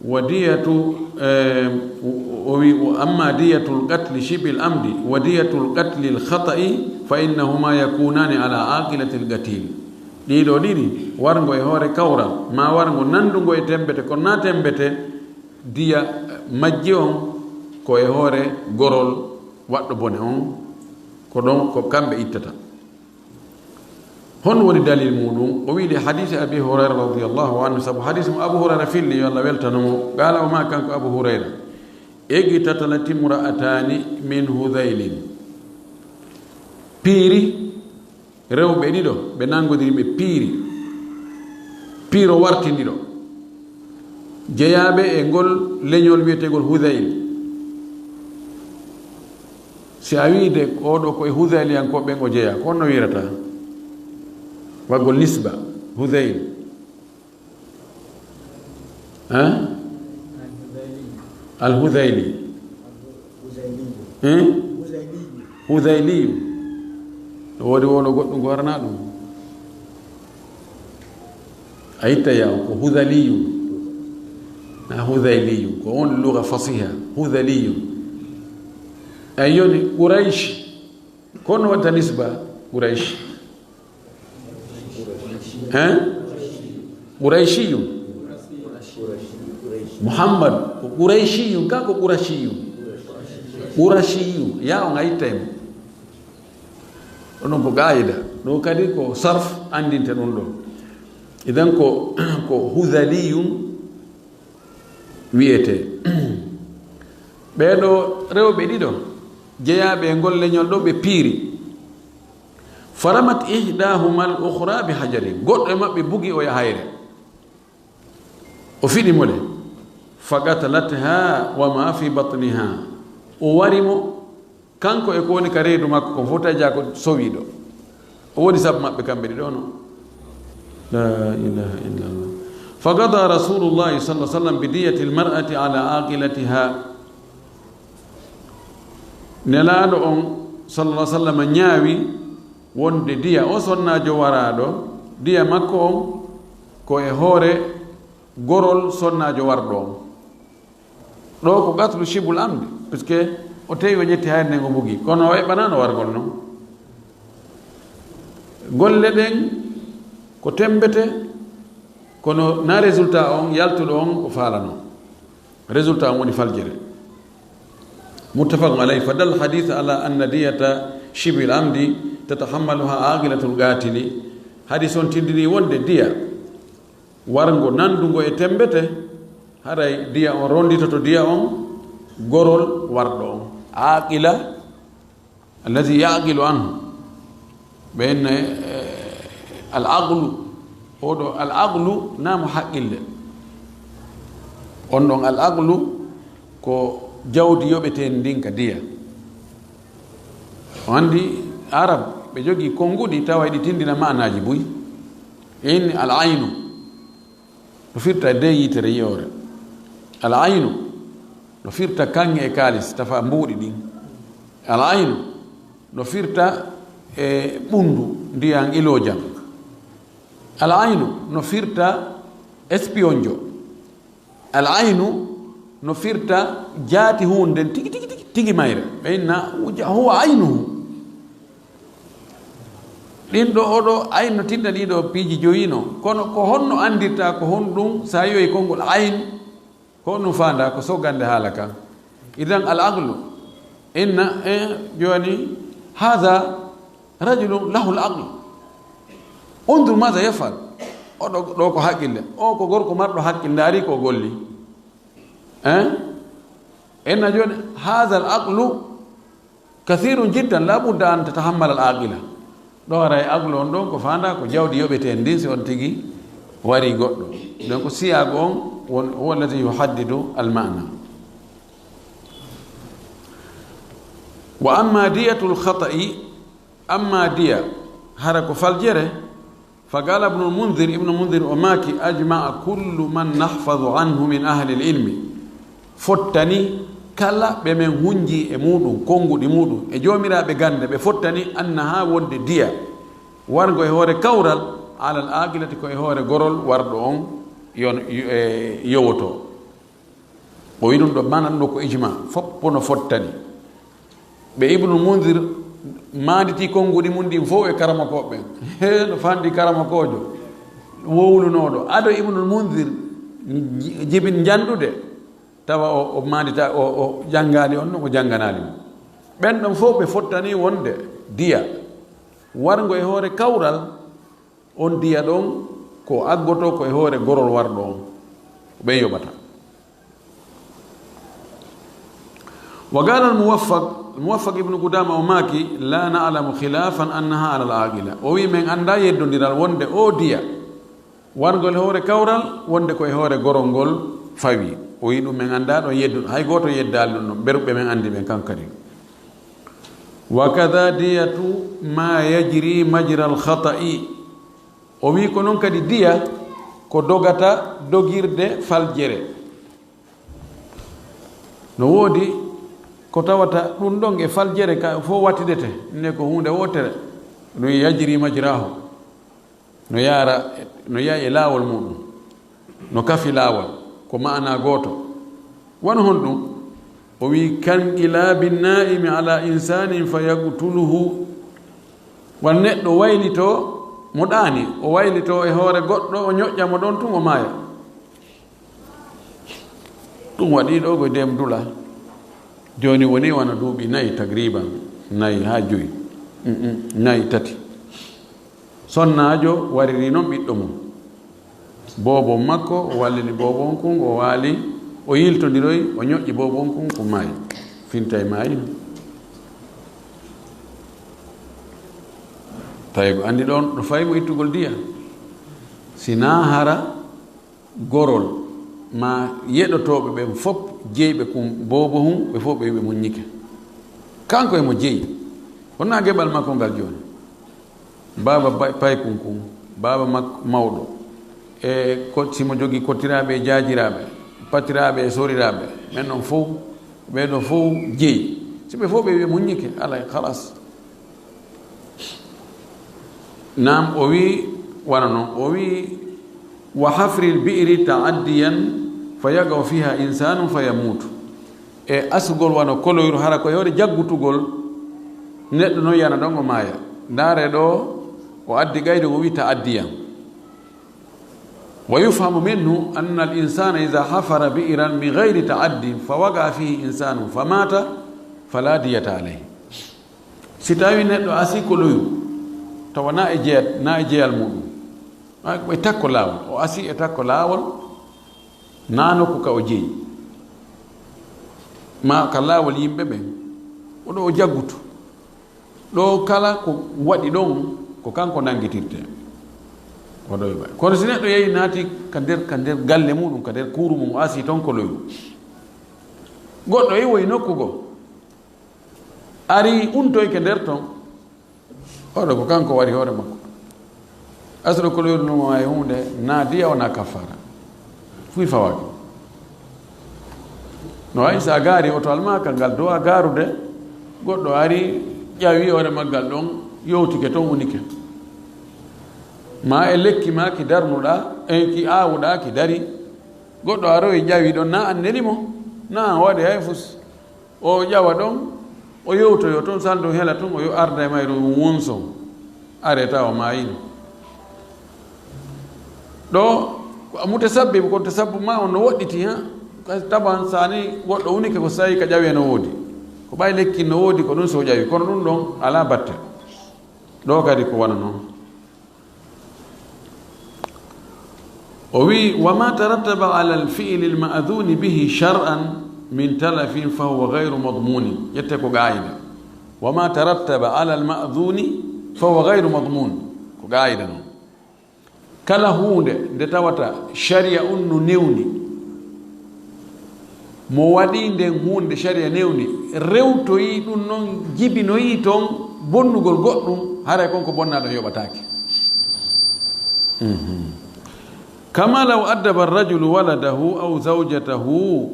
"Wa diyatu," eh, o, o wi'i, "Wa amma diyatul qatli shibhil amdi, wa diyatul qatli al khata'i, fa innahuma yakunani ala aqilatil qatil." Ɗii ɗoo ɗiɗi, warngo e hoore kawral, maa warngo nandungo e tembete, kono naa tembete, diya majji on ko e hoore gorol waɗɗo bone on, ko ɗon ko kamɓe ittata. Honno woni dalil muuɗun? O wi'i, li hadiisi Abi Hurayra radiyallahu anhu, sabu hadiisi mo Abu Hurayra filli, yo Allah weltano mo. Qaala, o maaki kanko Abu Hurayra, "Iqtatalat imra'ataani min Hudhaylin." Piiri rewɓe ɗiɗo, ɓe nangodiri, ɓe piiri. Piiro wartindiɗo. Jeyaaɓe e ngol leñol wi'eteengol Hudhayl. Si a wi'i de, oo ɗoo ko e Hudhayliyankooɓe ɓen o jeyaa, ko honno wi'irata? Waggol nisba, Hudhayl. Hein? Al Hudhayli. Hein? Hudhayliyu. No woodi woo ɗoo goɗɗun ko waranaa ɗun. A itta yaa, ko hudhaliyun. Na hudhayliyun, ko on lugha fasiha. Hudhaliyun. Ay yoni, Quraysh. Kono watta nisba Quraysh. Hein? Qurayshiyun. Muhammad, ko Qurayshiyun, ka ko Qurashiyun? Qurashiyun. Yaa on a ittay mo. Onon ko qaayida. Ɗo kadi ko sarf anndinte ɗum ɗo. Idan ko, ko hudhaliyun wiyetee. Ɓee ɗoo rewɓe ɗiɗo jeyaaɓe e ngol leñol ɗoo ɓe piiri. Faramat ihdahuma al ukhra bi hajarin. Goɗɗo e maɓɓe bugi oya hayre. O fiɗi mo le. Faqatalatha wa ma fi batniha. O wari mo, kanko e ko woni ka reedu makko kon fof, tawi jaa ko sowiiɗo. O woni sabu maɓɓe kamɓe ɗiɗo no. La ilaha illallah. Faqada Rasulullahi sallallahu alaihi wasallam bi diyati al mar'ati ala aqilatiha. Nelaaɗo on, sallallahu alaihi wasallam, ñaawi wonde diya o sonnaajo waraaɗo, diya makko on ko e hoore gorol sonnaajo warɗo on. Ɗo ko qatlu shibhul amdi, puisque O tawi o ƴetti hayre nden o bugi, kono o eɓɓanaano wargol non. Golle ɗen ko temmbete, kono na résultat on yaltuɗo on o faalano. Résultat on woni faljere. Muttafaqun alayhi. Fa dal hadith ala anna diyata shibil amdi tatahammaluha aqilatul qatili. Hadis on tindini wonde diya warngo nandungo e temmbete, haray diya on ronditoto diya on gorol warɗo on. Aqila, allazi yaqilu anhu. Ɓen, eh, al aqlu, oɗo al aqlu namo haqqille. On ɗon al aqlu ko jawdi yoɓetendi ndin ka diya. O anndi Arab ɓe jogii konnguɗi tawa eɗi tindina maanaaji buy. Inni al aynu no firta de yitere yi'ore. Al aynu no firta kaŋŋe e kaalis tafa mbuuɗi ɗin. Al aynu no firta e ɓunndu ndiyan iloojan. Al aynu no firta espiyonjo. Al aynu no firta jaati huunde nden tigi, tigi, tigi, tigi mayre. Ɓe inna huwa aynuhu. Ɗin ɗo, oɗo aynu tinna ɗiɗo piiji joyi non. Kono ko honno anndirta ko honɗum sa yi'oy konngol ayn? Ko honɗum faanda ko sogande haala kan? Idan al aqlu. Inna, eh, jooni, hadha rajulun lahu al aql. Undur madha yafal. Oɗo ɗo ko haqqille. O ko gorko marɗo haqqille, ndaari ko golli. Eh? Inna jooni, hadha al aqlu kathirun jiddan, la budda an tatahammala al aqila. Ɗo ara e aqlu on ɗon ko faanda ko jawdi yoɓeteen ndin si on tigi wari goɗɗo. Donc siyaagu on won, huwa alladhi yuhaddidu al ma'na. Wa amma diyatul khata'i, amma diya hara ko faljere, fa qala ibnul munzir, ibnu munzir o maaki, ajma'a kullu man nahfadu anhu min ahli ilmi. Fottani kala ɓe men hunji e muɗum, konnguɗi muɗum, e joomiraaɓe gannde, ɓe fottani annaha wonde diya. Warngo e hoore kawral, alal aqilati ko e hoore gorol warɗo on yon-, e, yowoto. O wi ɗum ɗo manan ɗo ko ijma, foppo no fottani. Ɓe Ibnul Munzir maanditi konnguɗi mun ɗin fow e karamokooɓe ɓen. He, no fandi karamokoojo wowlunooɗo. Ado Ibnul Munzir j-, jibin janɗude, tawa o, o maandita, o, o janngaali on ɗon, o jannganaali mo. Ɓen ɗon fow ɓe fottani wonde diya. Warngo e hoore kawral, on diya ɗon ko aggoto ko e hoore gorol warɗo on. Ɓen yoɓata. Wa qala al Muwaffaq, Muwaffaq ibnu Qudama o maaki, la na'lamu khilafan annaha ala al aqila. O wi men annda yeddondiral wonde o diya warngol e hoore kawral wonde ko e hoore gorol ngol fawi. O wi ɗum men annda ɗon yeddu, hay gooto yeddaali ɗum ɗon, ɓerɓe men anndi ɓen kan kadi. Wa kadha diyatu ma yajri majra al khata'i. O wi ko non kadi diya ko dogata dogirde faljere. No woodi ko tawata ɗum ɗon e faljere ka fof wattidete, ne ko huunde wootere. No yajri majrahu. No yaara, no yaha e laawol muɗum. No kafi laawol. Ko ma'ana gooto. Wano honɗum? O wi, "Kan qilabi na'imi ala insanin fa yaqtuluhu." Wan neɗɗo waylito mo ɗaani, o waylito e hoore goɗɗo, o ñoƴƴa mo ɗon tun, o maaya. Ɗum waɗi ɗo ko dem dula. Jooni woni wona duuɓi nayi tagriban, nayi haa joyi. Mm, mm, nayi tati. Sonnaajo wariri non ɓiɗɗo mum. Boobo makko, o wallini boobo on kun, o waali, o yiltondiroy, o ñoƴƴi boobo on kun, ko maayi. Fintay maayi. Tawi ko andi ɗon, ɗo fayi mo ittugol diya. Si naa hara gorol ma yeɗotooɓe ɓen fop jeyɓe kun boobo hun, ɓe fof ɓe wiɓe muññike. Kanko e mo jeyi. Wonnaa geɓal makko ngal jooni. Baaba bay-, paykun kun, baaba makko mawɗo. E ko, si mo jogii kottiraaɓe e jaajiraaɓe, patiraaɓe e soriraaɓe, ɓen ɗon fow, ɓee ɗoo fow jeyi. Si ɓe fow ɓe wi'e muññike, alay, halas. Naam, o wi'i, wano non, o wi'i, "Wa hafril bi'ri ta'addiyan fa yaqa'u fiha insanun fa yamutu." E asugol wano koloyru, hara ko e hoore jaggutugol neɗɗo non yana ɗon o maaya. Ndaare ɗo, o addi gaydo o wi'i ta'addiyan. Wa yufhamu minhu anna al insana idha hafara bi'ran min ghayri ta'addin fa waqa'a fihi insanun fa mata fala diyata alayhi. Si tawi neɗɗo asi koloyru, tawa na e jeyat, na e jeyal muɗum. Ɓe takko laawol, o asi e takko laawol, na nokku ka o jeyi. Ma ka laawol yimɓe ɓen, o ɗo o jaggutu. Ɗo kala ko waɗi ɗon, ko kanko nanngitirte. Ko ɗo e ɓay. Kono si neɗɗo yehi naati ka nder, ka nder galle muɗum, ka nder kuuru mum, o asi ton koloyru. Goɗɗo iwoyi nokku goo. Ari untoyke nder ton. Oɗo ko kanko wari hoore makko. Asro koloyru no maayi huunde, na diya wona kaffara. Fuy fawaaki. No wayi sa gaari oto almaaka ngal dowa gaarude, goɗɗo ari ƴawi hoore maggal ɗon, yowtike ton unike. Ma e lekki ma ki darnuɗa, e ki aawuɗa ki dari. Goɗɗo aroyi ƴawi ɗon, na an neli mo, na an waɗi hay fus. O ƴawa ɗon, o yewtoyo ton, sanndu hela tun, o yo arda e mayru wonso, are tawa maayino. Ɗo, ko mutasabbib, ko tasabbu ma on no woɗɗiti, ha? Ka taban sani goɗɗo woni ke ko sayi ka ƴawe no woodi. Ko ɓay lekki no woodi, ko ɗun so ƴawi, kono ɗun ɗon ala batte. Ɗo kadi ko wano non. O wi'i, "Wa ma tarattaba ala al-fi'li al-ma'dhuni bihi shar'an min talafin fa huwa ghayru madmunin." Ƴette ko qaa'ida. "Wa ma tarattaba ala al-ma'dhuni fa huwa ghayru madmun." Ko qaa'ida non. Kala huunde nde tawata shari'a on no newni, mo waɗi nden huunde shari'a newni, rewtoyi ɗun non, jibinoyi ton bonnugol goɗɗum, haray kon ko bonnaaɗo yoɓataake. Mhm. Kama law addaba ar-rajulu waladahu aw zawjatahu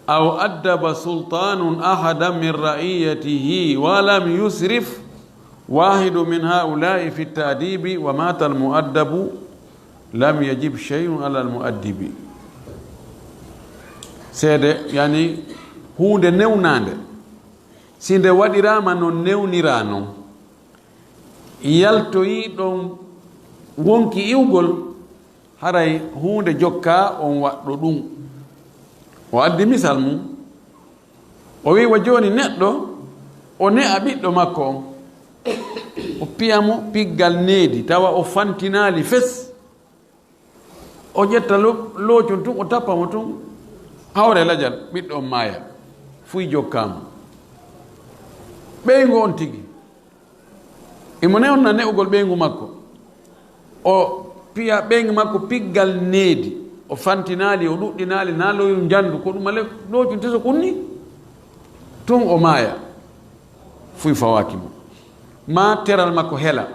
aw addaba sultanun ahadan min ra'iyatihi wa lam yusrif, wahidu min haula'i fi ta'dibi wa mata al-mu'addabu lam yajib shay'un ala al-mu'addibi. Seede, yani, huunde newnaande, si nde waɗiraama no newniraa non, yaltoyi ɗon wonki iwgol, haray huunde jokkaa on waɗɗo ɗun. O addi misal mum. O wi'i, wa jooni neɗɗo, o ne'a ɓiɗɗo makko on, o piya mo piggal needi, tawa o fantinaali fes. O ƴetta lo-, loocun tun, o tappa mo tun, hawre lajal, ɓiɗɗo on maaya. Fuy jokkaa mo. Ɓeyngu on tigi. Imo newna ne'ugol ɓeyngu makko. O piya ɓeyngu makko piggal needi. O fantinaali, o ɗuɗɗinaali, naa loyru njandu, ko ɗum ale loocun teso kunni. Tun o maaya. Fuy fawaaki mo. Maa teral makko hela.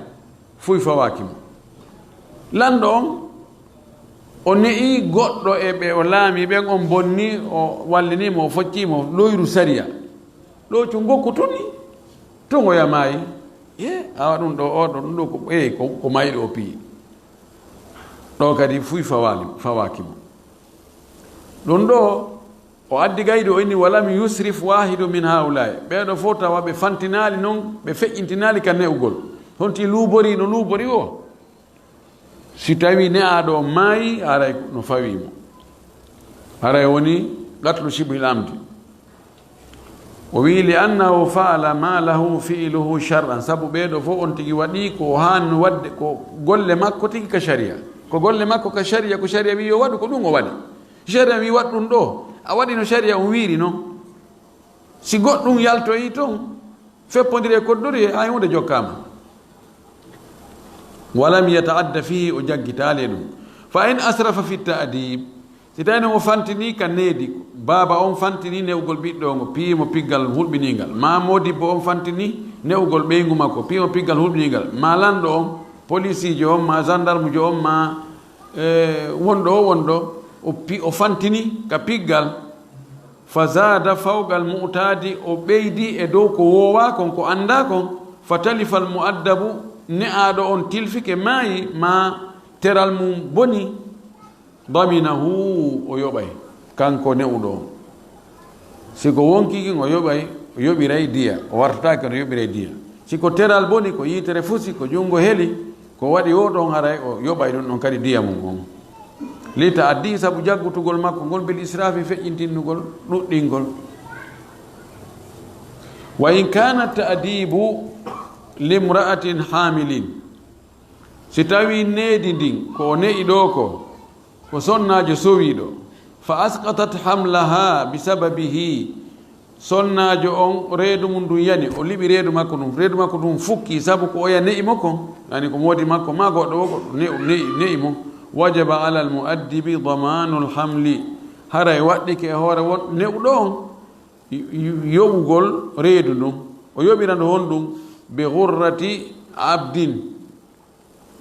Fuy fawaaki mo. Lanɗo on, o ne'i goɗɗo e ɓe o laami ɓen, on bonni, o wallini mo, o foccii mo, loyru sariya. Loocun ngokku tun ni. Tun o yamaayi. Ye, awa ɗun ɗo, o ɗo, ɗun ɗo ko, eh, ko, ko mayɗo o piyi. Ɗo kadi fuy fawaali, fawaaki mo. Ɗun ɗo, o addi gaydo o inni, "Walam yusrif wahidu min haula'i." Ɓeeɗo fof tawa ɓe fantinaali non, ɓe feƴƴintinaali ka ne'ugol. Honti luubori no luubori o? Si tawi ne'aaɗo on maayi, haray no fawi mo. Haray woni qatlu shibhil amdi. O wi'i, "Li annahu fa'ala ma lahu fi'luhu shar'an." Sabu ɓeeɗo fof on tigi waɗi ko o haani waɗde, ko golle makko tigi ka sharia. Ko golle makko ka sharia, ko sharia wi'i yo waɗu, ko ɗum o waɗi. Sharia wi'i waɗ ɗum ɗo, a waɗi no sharia on wi'iri non. Si goɗɗum yaltoyi ton, feppondiri e koddori, hay huunde jokkaama. Walam yata'adda fihi, o jaggitaali e ɗum. Fa in asrafa fi ta'dib, si tawi non o fantini ka needi, baaba on fantini ne'ugol ɓiɗɗo on, o piyi mo piggal hulɓiniingal, maa modibbo on fantini ne'ugol ɓeyngu makko, piyi mo piggal hulɓiniingal, maa lanɗo on, polisiijo on, maa zandarmujo on, maa, eh, wonɗo o wonɗo, o pi-, o fantini ka piggal, fa zaada fawqal mu'taadi, o ɓeydi e dow ko woowaa kon, ko anndaa kon, fa talifal mu'addabu, ne'aaɗo on tilfike maayi, maa teral mum boni, daminahu, o yoɓay, kanko ne'uɗo on. Si ko wonkii kin o yoɓay, o yoɓiray diya, o wartataake no yoɓiray diya. Si ko teral boni, ko yiitere fusi, ko junngo heli, ko waɗi woo ɗon haray o yoɓay ɗun ɗon kadi diya mun on. Li ta'addi, sabu jaggutugol makko ngol, bil israfi, feƴƴintinnugol, ɗuɗɗingol. Wa in kana ta'dibu limra'atin hamilin, si tawii needi ndin ko o ne'i ɗoo ko, ko sonnaajo sowiiɗo, fa asqatat hamlaha bi sababihi, sonnaajo on reedu mun ndun yani, o liɓi reedu makko ndun, reedu makko ndun fukki sabu ko oya ne'i mo kon, yani ko moodi makko maa goɗɗo woo ko ne'u-, ne'i, ne'i mo, wajaba alal mu'addibi damanul hamli, haray waɗɗike e hoore won ne'uɗo on y-, y-, yoɓugol reedu ndun, o yoɓira ndu honɗun, bi ghurrati abdin,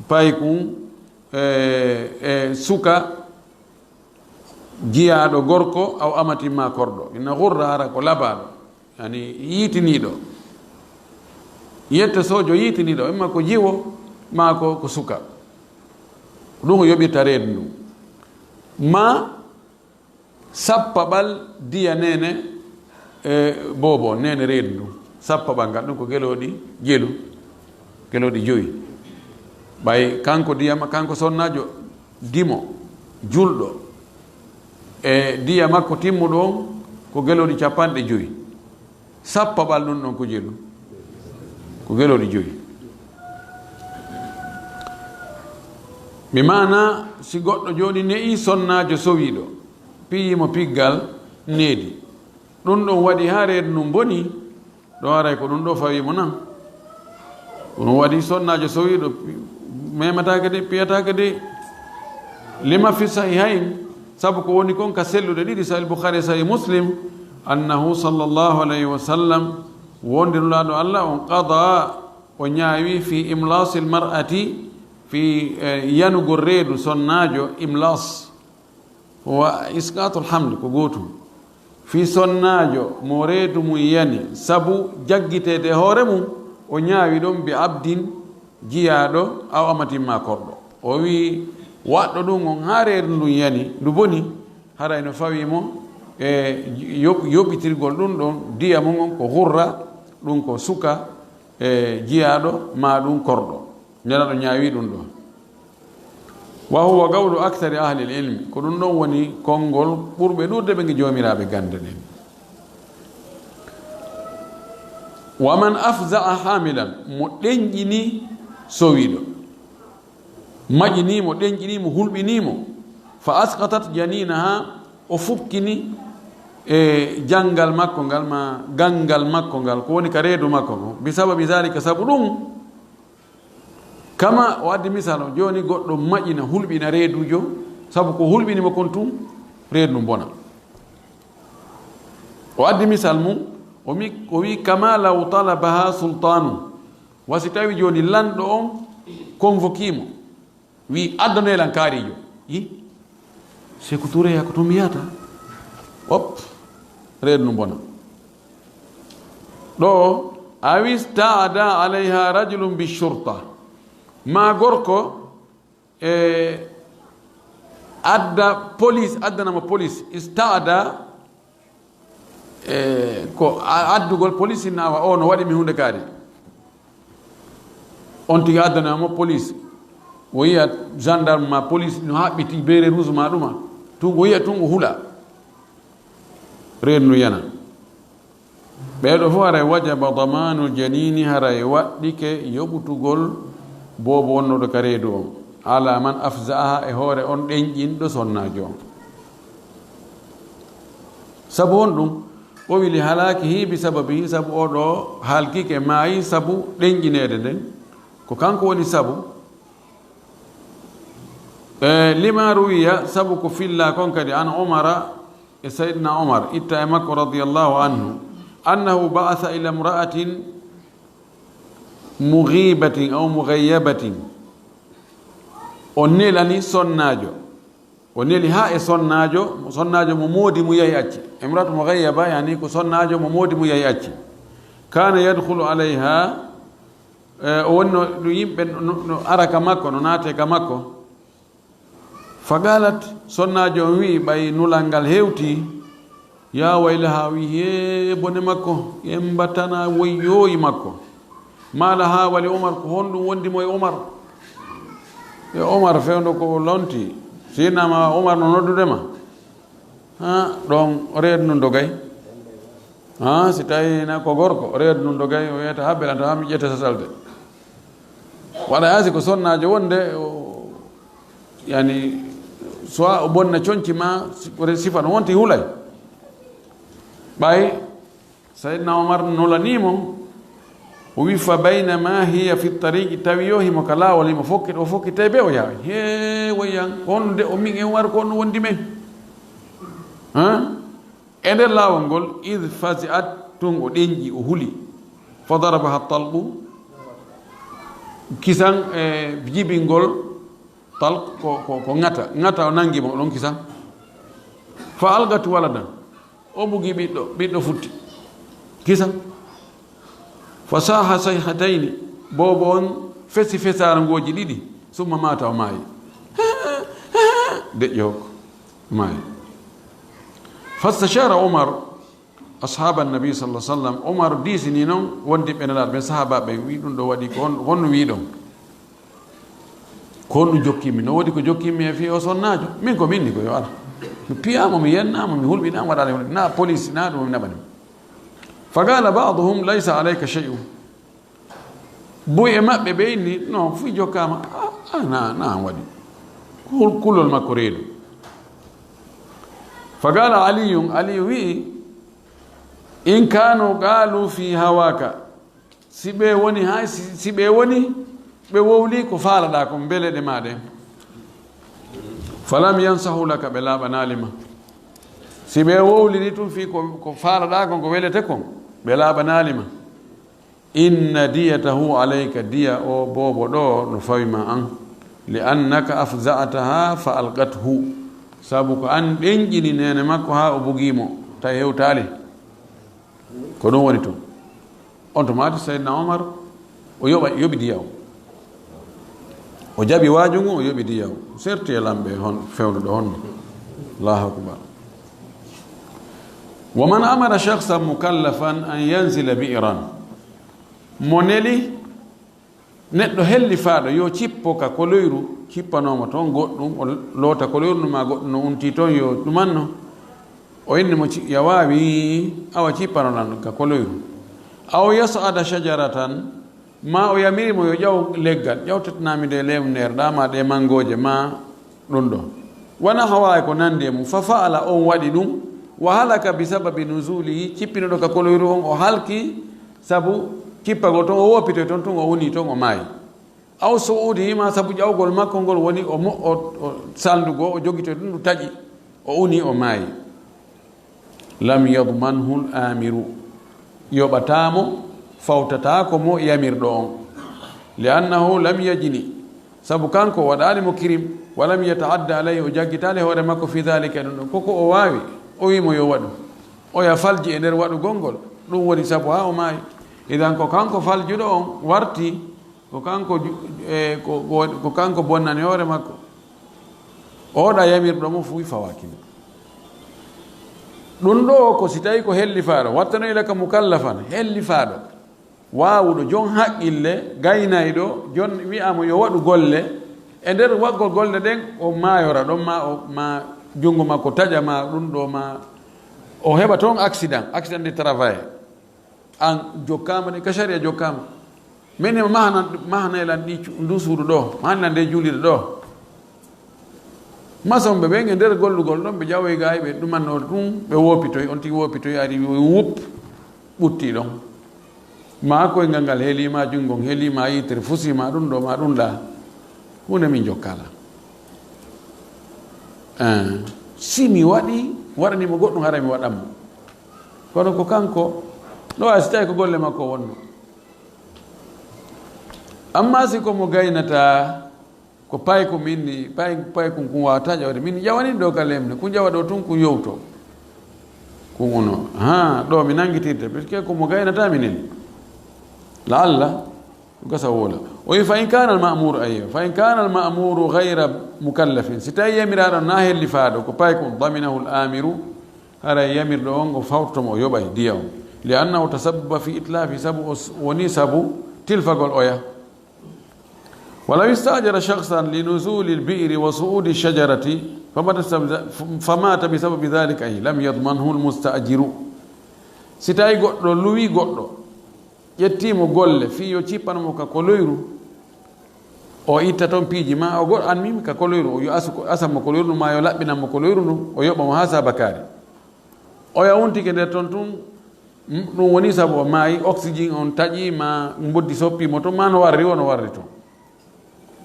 paykun, e, e suka jiyaaɗo gorko, aw amatin maa korɗo. Inna ghurra hara ko labaaɗo, yani yiitiniiɗo. Yette soojo yiitiniiɗo, imma ko jiwo, maa ko, ko suka. Ɗun o yoɓirta reedu ndun. Maa sappaɓal diya neene, e, boobo, neene reedu ndun. Sappaɓal ngal ɗun ko gelooɗi jelu, gelooɗi jowi. Ɓay kanko diya ma-, kanko sonnaajo dimo, julɗo, e diya makko timmuɗo on ko gelooɗi capanɗe jowi. Sappaɓal ɗun ɗon ko jelu, ko gelooɗi jowi. Bi maana, si goɗɗo jooni ne'i sonnaajo sowiiɗo, piyii mo piggal needi, ɗun ɗon waɗi haa reedu ndun boni, ɗon haray ko ɗun ɗoo fawii mo nan? Ko ɗun waɗi sonnaajo sowiiɗo pi-, memataake de, piyataake de. Lima fi sahihayn, sabu ko woni kon ka selluɗe ɗiɗi, Sahih Bukhari e Sahih Muslim, annahu sallallahu alayhi wa sallam, wonde Nulaaɗo Allah on, qada, o ñaawi, fi imlasil mar'ati, fi, eh, yanugol reedu sonnaajo, imlas. Wa isqatul hamli ko gootum. Fii sonnaajo mo reedu mun yani sabu jaggiteede e hoore mun, o ñaawi ɗon bi abdin, jiyaaɗo, aw amatin maa korɗo. O wi'i, waɗɗo ɗun on haa reedu ndun yani, ndu boni, haray no fawii mo e yoɓ-, yoɓitirgol ɗun ɗon, diya mun on ko hurra, ɗun ko suka, e jiyaaɗo, maa ɗun korɗo. Nelaaɗo ñaawi ɗun ɗon. Wa huwa qawlu akthari ahlil ilmi, ko ɗun ɗon woni konngol ɓurɓe ɗuuɗude ɓe Joomiraaɓe gannde ɗen. Wa man afza'a hamilan, mo ɗenƴini sowiiɗo, maƴini mo, ɗenƴini mo, hulɓini mo, fa asqatat janinaha, o fukkini e janngal makko ngal, maa ganngal makko ngal, ko woni ka reedu makko kon, bi sababi zalika, sabu ɗun, Kama o addi misal on, jooni goɗɗo maƴina, hulɓina reeduujo, sabu ko hulɓini mo kon tun, reedu ndun bona. O addi misal mun, o mi-, o wi'i, "Kama law talabaha sultanu." Wa si tawi jooni lanɗo on convoqué mo, wi'i, "Addanoy lan kaariijo." Yi? Seku Ture, ko tun mi yahata. Op, reedu ndun bona. Ɗoo, aw ista'da alayha rajulun bi shurta. Maa gorko e adda police, addana mo police. Ista'da, e, ko a-, addugol police, inna awa, o no waɗi mi huunde kaari. On tigi addana mo police. O yi'a gendarme maa police no haɓɓiti beere rouge maa ɗuma. Tun o yi'a tun o hula. Reedu ndun yana. Ɓee ɗoo fow haray wajaba damaanul janiini, haray waɗɗike yoɓutugol boobo wonnooɗo ka reedu on, alaa man afza'aha, e hoore on ɗenƴinɗo sonnaajo on. Sabu honɗun? O wili, "Halaakihi bi sababihi", sabu oo ɗoo halkike, maayi sabu ɗenƴineede nden. Ko kanko woni sabu. E, lima ruwiya, sabu ko fillaa kon kadi, an Umara, e Sayyidina Umar, itta e makko radiyallahu anhu, annahu ba'atha ila imra'atin mughibatin aw mughayyabatin. O nelani sonnaajo. O neli haa e sonnaajo, sonnaajo mo moodi mun yahi acci. Imra'atu mughayyaba, yani ko sonnaajo mo moodi mun yahi acci. Kana yadkhulu alayha, e, o wonno ɗun yimɓe no, no, no ara ka makko, no naate ka makko. Faqalat, sonnaajo on wi'i, ɓay nulal ngal hewtii, Ya waylaha, wi'i, hee bone makko, yemba tana woyyooyi makko. Ma laha wa li Umar, ko honɗum wondi mo e Umar? E Umar, fewndo ko o lonti, si innama Umar no noddude ma, ha, ɗon reedu ndun dogay. Ha, si tawi na ko gorko, reedu ndun dogay, o wiyata, ha, belanta, ha mi ƴetta sasalde. Waɗa yaasi ko sonnaajo wonde, o, yani, soit o bonna conci ma, si-, ko re-, sifa no wonti hulay. Ɓay Sayyidina Umar nolanii mo, o wi'i, "Fa baynama hiya fi tariqi", tawi yo himo ka laawol, himo fokkiti, o fokkiti, tawi be o yawi. He, woyan, ko honɗun de o min e Umar, ko honɗun wondi men? Ha? E nder laawol ngol, "Id fazi'at", tun o ɗenƴi, o huli. "Fa darabaha talqu", kisan, e jibingol, talq ko, ko, ko ŋata, ŋata o nangi mo ɗon kisan. "Fa alqat waladan", o bugi ɓiɗɗo, ɓiɗɗo futti, kisan. "Fa saha sayhatayni", boobo on fesi fesaarangooji ɗiɗi, "summa mata", o maayi. Deƴƴo hokko, maayi. "Fastashara Umar ashaba nabi sallallahu alaihi wasallam", Umar diisini non wondiɓɓe Nelaaɗo ɓen, sahaaba ɓen, wi'i, "Ɗun ɗo waɗi ko hon-, honno wi'i ɗon? Ko honɗun jokki mi? No woodi ko jokki mi e fii o sonnaajo? Min ko min ni ko yo ala. Mi piyaama, mi yennaama, mi hulɓinaama, waɗaali hunde. Na police, na ɗun mi naɓani mo." Fa qala ba'duhum, "Laysa alayka shay'un." Buy e maɓɓe ɓe inni, "No, fuu jokkaama." "Ah, ah, na, na an waɗi. Kul-, kulol makko reedu." Fa qala Aliyun, Aliyu wi'i, "In kanu qalu fi hawaka." Si ɓe woni, hay si, si ɓe woni, ɓe wowli ko faalaɗaa kon, mbeleɗe maa ɗen. "Falam yansahu laka", ɓe laaɓanaali ma. Si ɓe wowliri tun fii ko, ko faalaɗaa kon, ko welete kon, ɓe laaɓanaali ma. "Inna diyatahu alayka", diya o boobo ɗo no fawi ma an. "Li annaka afza'taha fa alqathu", sabu ko an ɗenƴini neene makko haa o bugii mo, tawi hewtaali. Ko ɗun woni tun. On tuma maati Sayyidina Umar, o yoɓa, yoɓi diya o. O jaɓi waaju ngun, o yoɓi diya o. Serti e lamɓe hon, fewndo ɗo honno. Allahu akbar. "Wa man amara shakhsan mukallafan an yanzila bi'ran." Mo neli neɗɗo hellifaaɗo yo cippo ka koloyru, cippanoo mo ton goɗɗum, o loota koloyru ndun maa goɗɗum no untii ton, yo ɗumanno. O inni mo, ci-, "Ya waawi, awa cippano lan ka koloyru." "Aw yas'ada shajaratan", maa o yamiri mo yo ƴaw leggal, "Ƴaw tettanaa mi nde leemu ndeer ɗaa, maa ɗee mangooje, maa ɗun ɗoo." Wa nahwa, e ko nandi e mun. "Fa fa'ala", on waɗi ɗun. "Wa halaka bi sababi nuzulihi", cippinoɗo ka koloyru on, o halki sabu cippagol ton, o woopitoy ton tun, o unii ton, o maayi. "Aw su'udihi", maa sabu ƴawgol makko ngol woni o mo-, o, o salndu goo, o jogitoy ɗun, ndu taƴi, o unii, o maayi. "Lam yadmanhu al-amiru", yoɓataa mo, fawtataa ko mo yamirɗo on. "Li annahu lam yajni", sabu kanko waɗaali mo kirim, "wa lam yata'adda alayhi", o jaggitaali hoore makko, "fi dhalika", ɗun ɗon. Ko ko o waawi, o wi'i mo yo waɗu. Oya falji e nder waɗugol ngol, ɗun woni sabu haa o maayi. Idan ko kanko faljuɗo on warti, ko kanko ju-, e, ko, ko, ko kanko bonnani hoore makko. Oɗa yamirɗo mo fuu fawaaki mo. Ɗun ɗoo ko si tawi ko hellifaaɗo, wattano ilaka mukallafan, hellifaaɗo, waawuɗo, jon haqqille, gaynayɗo, jon wi'a mo yo waɗu golle, e nder waɗgol golle ɗen, o maayora ɗon, ma o, ma junngo makko taƴa, ma ɗun ɗoo, ma o heɓa ton accident, accident de travail. An jokkaama ɗe, ka sariya jokkaama. Min e mahana, mahanay lan ɗi cu-, ndu suudu ɗoo, mahanay lan nde juulirde ɗoo. Masonɓe ɓen e nder gollugol ɗon, ɓe ƴawoyi gaayi, ɓe ɗumanno ɗun, ɓe woopitoy, on tigi woopitoy, ari wup, ɓutti ɗon. Maa koyngal ngal helii, maa junngo on helii, maa yitere fusii, maa ɗun ɗoo, maa ɗun ɗaa. Huunde min jokkaala. Eh, si mi waɗi, waɗanii mo goɗɗun, haray mi waɗan mo. Kono ko kanko, no waawi si tawi ko golle makko wonno. Amma si ko mo gaynata, ko paykun inni, pay-, paykun kun waawata ƴawde. Min ƴawanin ɗoo ka lemne, kun ƴawa ɗoo tun, kun yowto. Kun uno, haa, ɗoo mi nanngitirte, parce que ko mo gaynata minen. La'alla, ko gasa woola. O wi, "Fa in kana al-ma'muru", aywa, "fa in kana al-ma'muru ghayra mukallafin", si tawi yamiraaɗo na hellifaaɗo, ko paykun, "daminahu al-amiru", Haray yamirɗo on o fawtoto mo, o yoɓay diya on. Li annahu tasabbaba fi itlafi, sabu o s-, woni sabu tilfagol oya. Walaw ista'jara shakhsan li nuzuli al-bi'ri wa su'udi shajarati, famata sab-, famata bi sababi dhalika, ay, lam yadmanhu al-musta'jiru. Si tawi goɗɗo luwi goɗɗo, ƴetti mo golle fii yo cippano mo ka koloyru, o itta ton piiji, ma o go-, an mimi ka koloyru, o yo asu ko, asan mo koloyru ndun, ma yo laɓɓinan mo koloyru ndun, o yoɓa mo haa saabakaari. Oya wuntike nder ton tun, m-, ɗun woni sabu o maayi, oxygène on taƴi, ma mboddi soppi mo ton, ma no warri woo no warri ton.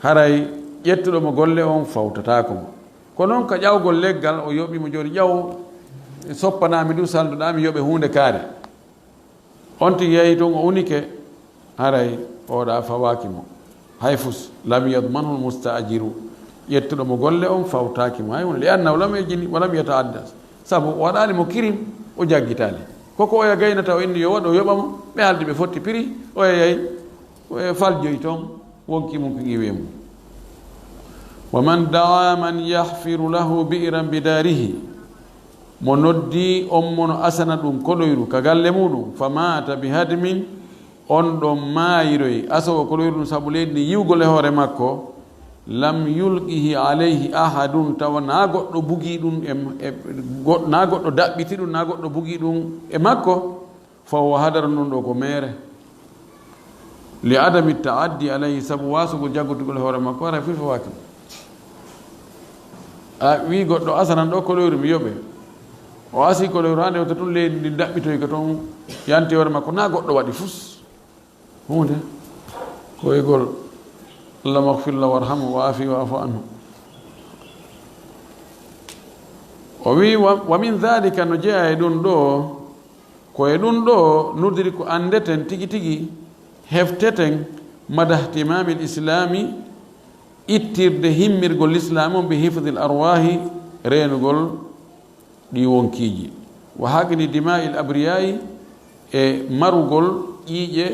Haray ƴettuɗo mo golle on fawtataako mo. Ko non ka ƴawgol leggal, o yoɓi mo jooni, ƴaw, soppanaa mi ɗun, salnoɗaa mi, yoɓe huunde kaari. On tigi yahi ton, o unike, haray oɗa fawaaki mo. Hay fus, lam yadmanhu al-musta'jiru. Ƴettuɗo mo golle on fawtaaki mo hay huunde. Li annahu lam yajni wa lam yata'adda. Sabu o waɗaali mo kirim, o jaggitaali. Ko ko oya gaynata, o inni yo waɗu, o yoɓa mo, ɓe haaldi, ɓe fotti piri, oya yahi, o faljoyi ton, wonki mun ko ƴiwee mun. Wa man da'a man yahfiru lahu bi'ran bi darihi. Mo noddi on mo no asana ɗun koloyru ka galle muɗum, fa maata bi hadmin, on ɗon maayiroyi, asowo koloyru ɗun sabu leydi ndin yiwgol e hoore makko, lam yulqihi alayhi ahadun, tawa naa goɗɗo bugii ɗun e, e, go-, naa goɗɗo daɓɓiti ɗun, naa goɗɗo bugii ɗun e makko, fa huwa hadarun, ɗun ɗoo ko meere. Li adami ta'addi alayhi, sabu waasugol jaggutugol e hoore makko, haray fii fawaaki. A wi'i goɗɗo, "Asanan ɗoo koloyru mi yoɓe." O asi koloyru, hande wota tun leydi ndin daɓɓitoy ko ton, yanti hoore makko, naa goɗɗo waɗi fus. Huunde, koygol, "Allahumma ighfir lahu warhamhu wa afihi wa'fu anhu." O wi'i, "Wa, wa min dhalika", no jeyaa e ɗun ɗoo, ko e ɗun ɗoo nudriku, anndeten tigi tigi, hefteten, mada ihtimaamil islaami, ittirde himmirgol lislaam on, bi hifdil arwaahi, reenugol ɗi wonkiiji, wa haqni dimaa'il abriyaa'i, e marugol ƴiiƴe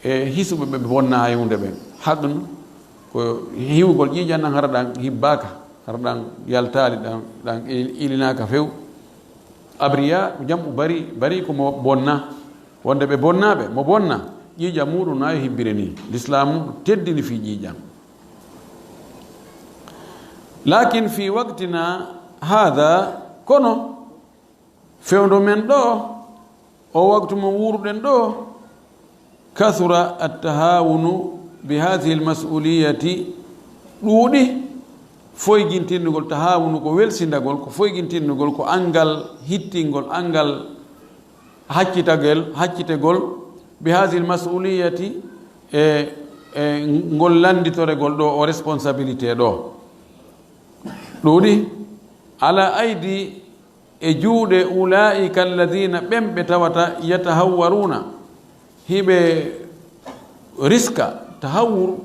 e hisuɓe ɓe bonnaa hay huunde ɓen. Haqn ko hiwugol ƴiiƴan ɗan, hara ɗan hibbaaka, hara ɗan yaltaali, ɗan, ɗan il-, ilinaaka few. Abriya ko jam'u bari, bari ko mo bonnaa. Wonde ɓe bonnaaɓe, mo bonnaa, ƴiiƴan muuɗum no e hibbire nii. Lislaamu teddini fii ƴiiƴan. Lakin fi waqtina hadha, kono fewndo men ɗoo, o waqtu mo wuuruɗen ɗoo, kathura at-tahawunu bi hadhihi al-mas'uliyati, ɗuuɗi foygintinnugol, tahawunu ko welsindagol, ko foygintinnugol, ko anngal hittingol, anngal haccitagel, haccitegol, bi hadhihi al-mas'uliyati, e, e ngol lannditoregol ɗoo, o responsabilité ɗoo. Ɗuuɗi, ala aydi, e juuɗe, ulaa'ika alladhiina, ɓen ɓe tawata, yatahawwaruuna, hiɓe riska, tahawwur,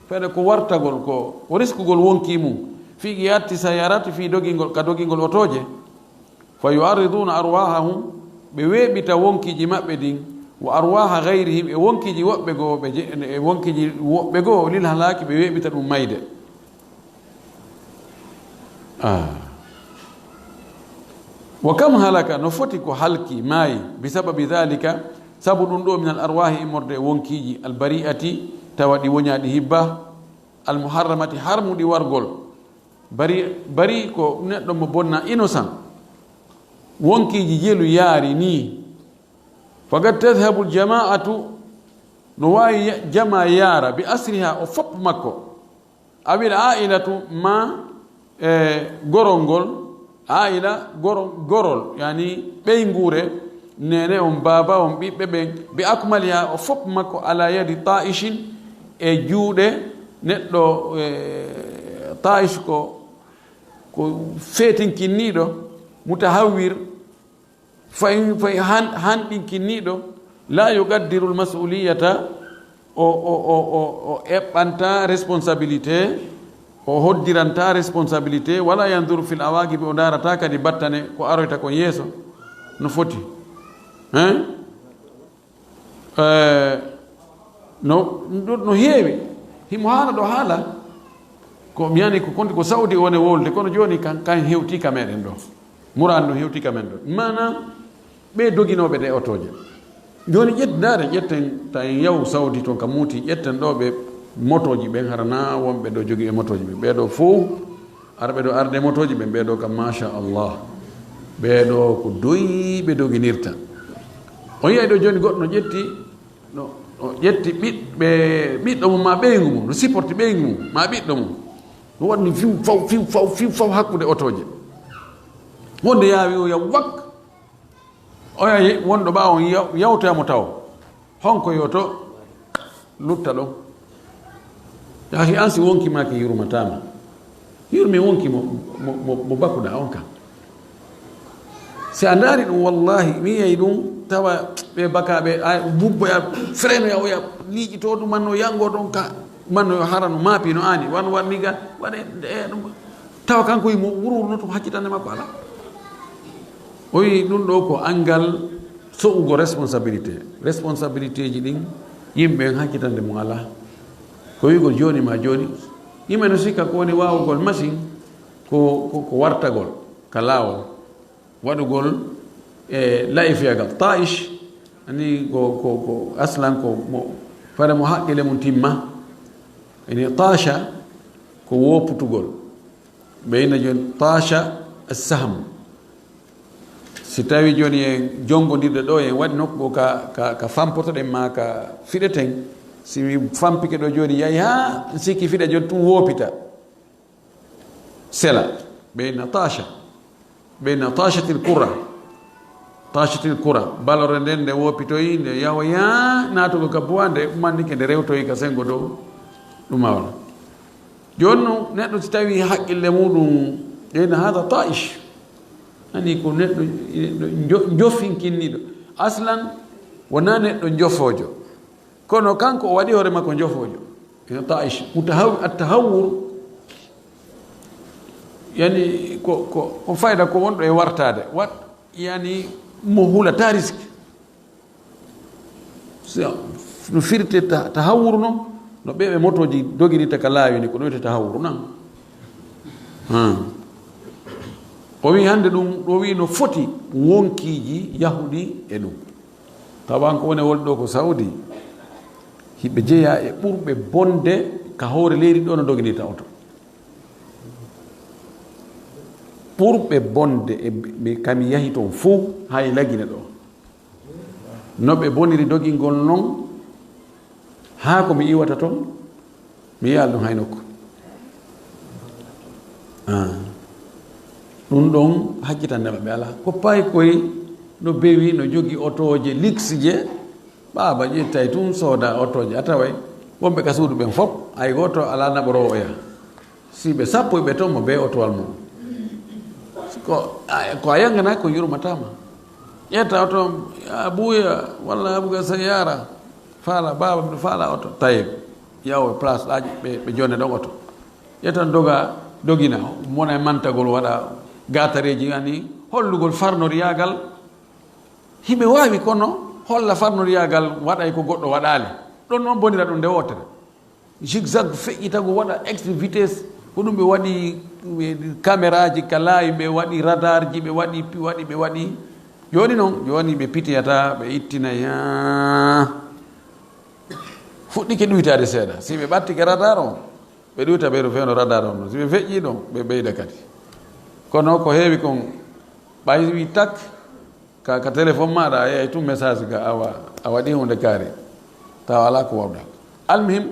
fede ko wartagol, ko, ko riskugol wonkii mun, fii qiyadati sayyarati, fii dogingol, ka dogingol otooje, fa yu'arriduuna arwaahahum, ɓe weeɓita wonkiiji maɓɓe ɗin, wa arwaaha ghayrihim, e wonkiiji woɓɓe goo, ɓe je-, e wonkiiji woɓɓe goo, lil halaaki, ɓe weeɓita ɗum mayde. Ah. Wa kam halaka, no foti ko halki, maayi, bi sababi dhalika, sabu ɗum ɗoo, min al arwaahi, immorde e wonkiiji, al bari'ati, tawa ɗi woñaɗi hibba, al muharramati, harmuɗi wargol. Bari, bari ko neɗɗo mo bonna, innocent. Wonkiiji jelu yaari nii. Faqad tadhhabu al jama'atu, no waawi ya-, jamaa yaara, bi asriha, o fopp makko. Awil aa'ilatu, ma, e, gorol ngol, aa'ila, goro-, gorol, yani ɓeynguure, neene on, baaba on, ɓiɓɓe ɓen, bi akmaliha, o fopp makko, ala yadi taa'ishin, e juuɗe neɗɗo, e, taa'ish ko, ko feetinkinniiɗo, mutahawwir, fay, fay han-, hanɗinkinniiɗo, la yuqaddiru al-mas'uliyata, o, o, o, o, o eɓɓanta responsabilité, o hoddiranta responsabilité, wala yanzuru fil awaqib, o ndaarata kadi battane ko aroyta kon yeeso no foti. Hein? Eh, no, no, no heewi. Himo haala ɗo haala. Ko mi yani ko konti ko Saudi woni wowlude, kono jooni kan, kan hewti ka meɗen ɗo. Muraan no hewti ka men ɗon. Maanaa, ɓee doginooɓe ɗe otooje. Jooni ƴet-, ndaare, ƴetten, ta en yahu Sawdi ton ka Muuti, ƴetten ɗoo ɓe motooji ɓen, hara naa wonɓe ɗoo jogii e motooji ɓen. Ɓee ɗoo fow, arɓe ɗoo arde motooji ɓen, ɓee ɗoo kam, maasha Allah. Ɓee ɗoo ko doyi ɓe doginirta. On yi'ay ɗoo jooni goɗɗo no ƴetti, no, no ƴetti ɓiɓɓe, ɓiɗɗo mum maa ɓeyngu mum, no supporti ɓeyngu mum, maa ɓiɗɗo mum. No waɗni fiw faw, fiw faw, fiw faw hakkunde otooje. Wonde yaawi o yaw wak. O yahi wonɗo ɓaawo on yaw-, yawtoya mo taw. Honko yo to lutta ɗon. Yaa si an si wonki maaki yurmataama. Yurmi wonki mo, mo, mo, mo bakuɗaa on ka. Si a ndaari ɗum, wallahi, mi yi'ay ɗum, tawa ɓe bakaaɓe, ay, bubboya, freno ya, oya, liiƴi to ɗum, manno yango ɗon ka, manno yo harano, maapi no aani, wan, wan, niga, waɗe, e, ɗum. Tawa kanko yimo wurwurno tum, hakkitande makko alaa. O wi'i ɗum ɗoo ko anngal so'ugo responsabilité. Responsabilitéji ɗin, yimɓe ɓen hakkitande mum alaa. Ko wi'ugol jooni maa jooni, yimɓe no sikka ko woni waawugol machine, ko, ko, ko wartagol ka laawol, waɗugol e la'ifiyagal. Taish, ani ko, ko, ko aslan ko mo, fare mo haqqille mum timma. Ene taasha ko wooputugol. Ɓe ina jooni taasha as-sahm. Si tawi jooni en jongondirde ɗo, en waɗi nokku ka, ka, ka fampotoɗen maa ka fiɗeten, si mi fampike ɗo jooni, yahi haa sikki fiɗa jooni tun woopita. Sela, ɓe ina taasha, ɓe ina taashatil kura, taashatil kura, balore nden nde woopitoyi, nde yahoya naatugol ka buwa, nde ummannike, nde rewtoyi ka sengo dow ɗum mawla. Jooni non, neɗɗo si tawi haqqille muɗum, ɓe ina haada taish, ani ko neɗɗo, neɗɗo njo-, njofinkinniiɗo. Aslan, wonaa neɗɗo njofoojo. Kono kanko o waɗi hoore makko njofoojo. Ina taish. Mutahaw-, at-tahawwur, yani, ko, ko, ko fayda ko wonɗo e wartaade. Wat, yani, mo hulataa riski. So, no firte ta-, tahawwur non, no ɓe, ɓe motooji dogirta ka laawi ni, ko ɗum wiyete tahawwur nan. Han. O wi hannde ɗum, o wi no foti wonkiiji yahuɗi e ɗum. Tawa ko woni wol ɗo ko Saudi, hiɓe jeyaa e ɓurɓe bonde ka hoore leydi ɗo no doginirta oto. Ɓurɓe bonde e ɓe, ɓe kami yahi ton fow, hay lagine ɗo. No ɓe boniri dogingol non, haa ko mi iwata ton, mi yi'al ɗum hay nokku. Ah. Ɗum ɗon hakkitande maɓɓe alaa. Ko payi koy no bewi, no jogi otooje, liksije, baaba ƴettay tun sooda otooje. A taway wonɓe ka suudu ɓen fof, hay gooto alaa naɓoroowo oya. Si ɓe sappo ɓe ton mo bee otowal mum. Ko a, ko a yangana ko yurmataama. Ƴetta oto, a buuya, walla a buga sayyara. Faala, baaba, miɗo faala oto. Tayyib. Yaw e place ɗaaji, ɓe, ɓe jonne ɗon oto. Ƴettan doga, dogina, mona e mantagol waɗa gatareeji ani, hollugol farnoriyaagal. Hiɓe waawi kono holla farnoriyaagal waɗay ko goɗɗo waɗaali. Ɗon non bonira ɗum nde wootere. Zigzag feƴƴitago waɗa extra vitesse, ko ɗum ɓe waɗi, ɓe cameraaji ka laawi, ɓe waɗi radarji, ɓe waɗi, pi-, waɗi, ɓe waɗi. Jooni non, jooni ɓe pitiyata, ɓe ittinay, haa. Fuɗɗike ɗuytaade seeɗa. Si ɓe ɓattike radar on, ɓe ɗuyta ɓe ɗo fewno radar on non. Si ɓe feƴƴi ɗon, ɓe ɓeyda kadi. Kono ko heewi kon, ɓay wi tak, ka, ka téléphone maaɗa, a yi'ay tun message ga, awa, a waɗi huunde kaari. Tawa alaa ko wawɗa. Almuhim,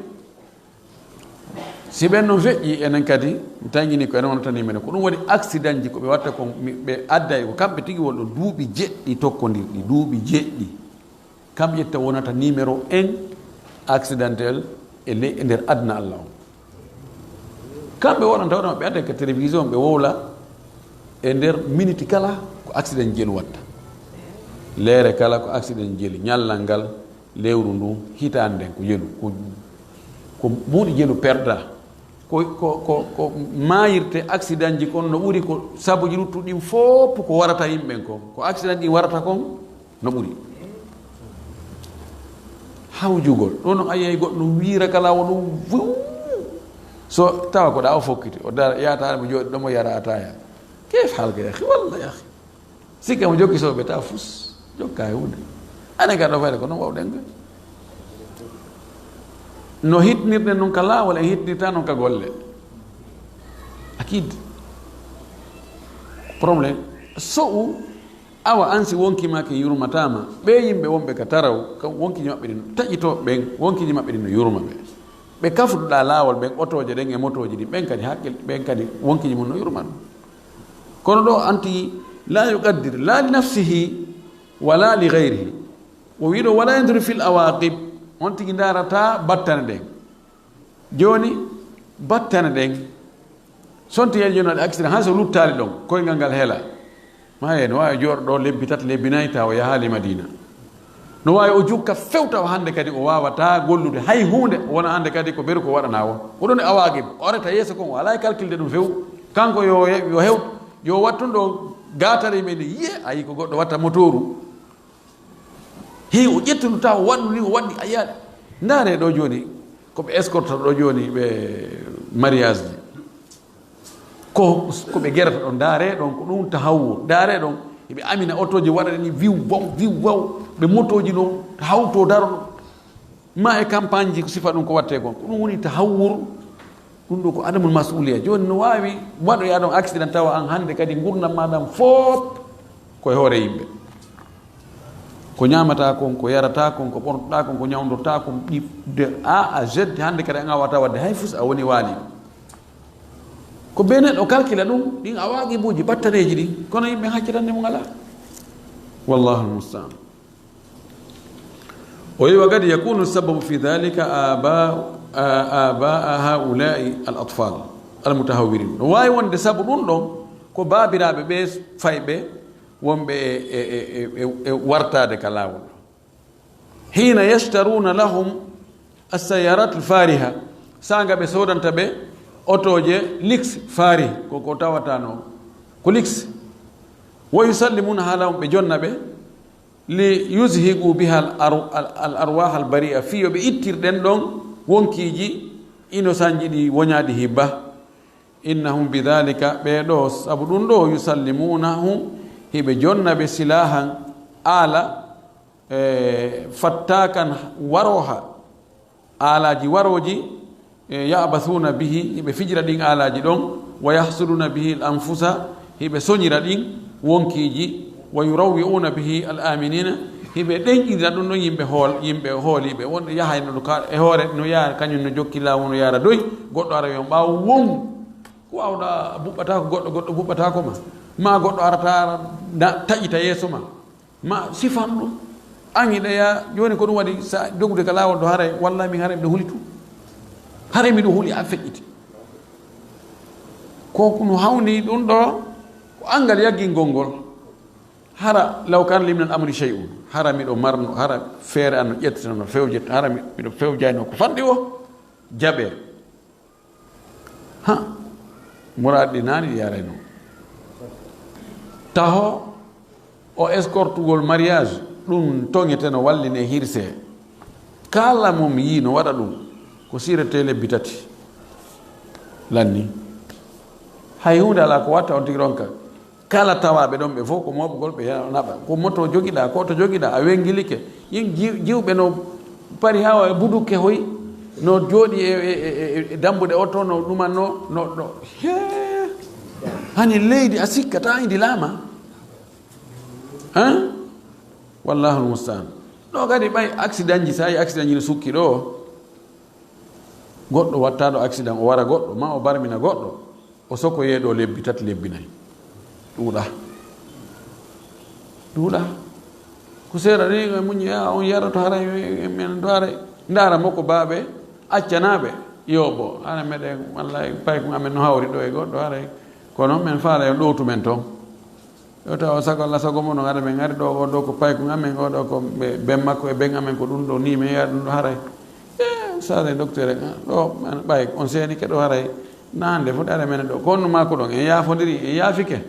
si ɓen non feƴƴi, enen kadi, mi tañini ko enen wonata ni menen. Ko ɗum waɗi accident ji ko ɓe watta kon, mi, ɓe adday ko kamɓe tigi wonɗo duuɓi jeɗɗi tokkondirɗi, duuɓi jeɗɗi. Kam ƴetta wonata numéro un accidentel e le-, e nder aduna Allah on. Kamɓe waɗanta hoore maɓɓe adda ka télévision, ɓe wowla e nder miniti kala ko accident jelu watta. Leere kala ko accident jelu, ñallal ngal, lewru ndu, hitaande nden ko jelu, ko, ko buuɗi jelu perda. Ko, ko, ko, ko maayirte accident ji kon no ɓuri ko sabuji luttuɗi ɗin fof ko warata yimɓe ɓen kon. Ko accident ɗin warata kon, no ɓuri. Hawjugol. Ɗo no a yi'ay goɗɗo no wiira kala o ɗum, vuu. So tawa ko ɗa o fokkiti, o dara, yaata mo jooɗi ɗo mo yara ataya. Kayfa halka, ya akhi? Wallah, ya akhi. Sikke mo jokki soɓe ta fus, jokka e huunde. Ane ka ɗo fayde ko non wawɗen ga. No hitnirɗen non ka laawol, en hitnirta non ka golle. Akid. Problème. So'u, awa an si wonki ma ke yurmataama. Ɓe yimɓe wonɓe ka taraw, ka wonki maɓɓe ɗin, taƴito ɓen, wonki maɓɓe ɗin no yurma ɓe. Ɓe kafduɗa laawol ɓen, otooje ɗen e motooji ɗin, ɓen kadi haqqil, ɓen kadi wonki mun no yurma ɗum. Kono ɗo anti, la yuqaddir, la li nafsihi, wala li ghayrihi. O wiɗo, wala yanduru fil awaqib, on tigi ndarata battane ɗen. Joni, battane ɗen, sonti en joni waɗi accident, hay so luttaali ɗon, koyngal ngal hela. Ma e no waawi jooɗo ɗo lebbi tati, lebbi nayi, tawa o yahaali Madina. No waawi o jukka few tawa hannde kadi o waawata gollude hay huunde, o wona hannde kadi ko beru ko waɗanaa won. Ko ɗun e awaqib, o arata yeeso kon, o alaa e calculde ɗun few. Kanko yo, yo hewtu, yo wattu ɗo gaatare men, yiye, ayi ko goɗɗo watta motooru. Hii o ƴettuno tawa o waɗu ni, o waɗi a yiyaade. Ndaare ɗo jooni, ko ɓe escorte ɗo jooni ɓe mariage ji. Ko, ko ɓe gerata ɗon, ndaare ɗon, ko ɗum tahawwur. Ndaare ɗon, eɓe amina otooji waɗa ni wiw waw, wiw waw. Ɓe motooji non, hawto daro ɗon. Ma e campagne ji ko sifa ɗum ko watte kon. Ko ɗum woni tahawwur. Ɗum ɗo ko adamul mas'uliya. Jooni no waawi waɗoya ɗon accident tawa an hannde kadi ngurndan ma ɗan foop ko e hoore yimɓe. Ko ñaamata kon, ko yarata kon, ko ɓornotoɗa kon, ko ñawdotoɗa kon, ɗi, de A à Z, hannde kadi an a wata waɗde hay fus, a woni waali. Ko bee neɗɗo calcula ɗum, ɗin awaqibuuji, battaneeji ɗin, kono yimɓe haccitanɗe mum alaa. Wallahu almusta'an. O wi'i, wa qad yakunu sababu fi dhalika aba, a-, aba haula'i al atfal al mutahawwirin. No waawi wonde sabu ɗum ɗon ko baabiraaɓe ɓe fayɓe wonɓe e, e, e, e, e wartaade ka laawol. Hina yashtaruna lahum as-sayyarat al-fariha, saanga ɓe soodanta ɓe otooje lix fari, ko, ko tawatano ko lix. Wa yusallimuna halahum, ɓe jonna ɓe, li yuzhiqu biha al-ar-, al-, al-arwah al-bari'a, fii yo ɓe ittir ɗen ɗon wonkiiji innocent ji ɗi woñaadi hibba. Innahum bidhalika, ɓee ɗoo, sabu ɗum ɗoo, yusallimunahu, hiɓe jonna ɓe silahan aala, e, fattakan warooha, aalaaji warooji, e, ya'basuna bihi, hiɓe fijira ɗin aalaaji ɗon, wa yahsuduna bihi al anfusa, hiɓe soñira ɗin wonkiiji, wa yurawwi'una bihi al aminina, hiɓe ɗenƴinira ɗum ɗon yimɓe hool-, yimɓe hooliiɓe. Wonɓe yahayno ɗo ka-, e hoore no yaara, kañum no jokki laamu no yaara doy, goɗɗo ara wi'a ɓaawo won, ko waawɗa buɓɓataako goɗɗo, goɗɗo buɓɓataako ma. Ma goɗɗo arata ara na taƴita yeeso ma. Ma sifan ɗum. An hiɗa ya, jooni ko ɗum waɗi sa dogude ka laawol ɗo haray, wallahi min haray miɗo huli tun. Haray miɗo huli an feƴƴiti. Ko no hawni ɗum ɗo, ko anngal yaggingol ngol. Hara law kana li min al amri shay'un. Hara miɗo marno, hara feere an no ƴettitano, fewjet, hara mi-, miɗo fewjayno ko fanɗi o, jaɓe. Ha, muraadi ɗi naani ɗi yarayno. Taho o escortugol mariage, ɗum toŋete no walline hirse. Kala mo mi yii no waɗa ɗum, ko sirete lebbi tati. Lanni. Hay huunde alaa ko watta on tigi ronka. Kala tawaaɓe ɗon ɓe fof ko mooɓugol ɓe ya-, naɓa. Ko moto jogiɗaa, ko oto jogiɗaa, a wengilike. Yin jiw-, jiwɓe no pari hawa e budukke hoy, no jooɗi e, e, e, e, e dambuɗe oto, no ɗuman no, no, no. Hee! Hani leydi a sikkataa ndi laama. Hein? Wallahu almusta'an. Ɗo kadi ɓay accident ji, sa yi accident ji no sukki ɗo. Goɗɗo wattaɗo accident, o wara goɗɗo, ma o barmina goɗɗo. O sokoyee ɗo lebbi tati, lebbi nayi. Ɗuuɗa. Ɗuuɗa. Ko seeɗa ni, e muñi, a, on yarato haray, e, e, men do haray. Ndaara mo ko baaɓe, accanaaɓe. Yo bo, hara meɗen, wallahi, paykun amen no hawri ɗo e goɗɗo haray. Kono men faala yo ɗowtu men toon. Yo taw sago Allah, sago mon, on hara men ari ɗo, o ɗo ko paykun amen, o ɗo ko ɓe, ben makko e ben amen, ko ɗum ɗo ni men yaari ɗum ɗo haray. Eh, sare docteur, ah, ɗo, ɓay, on seeni ke ɗo haray. Nande foti ara men ɗo. Ko on no maako ɗon, en yaafondiri, en yaafike.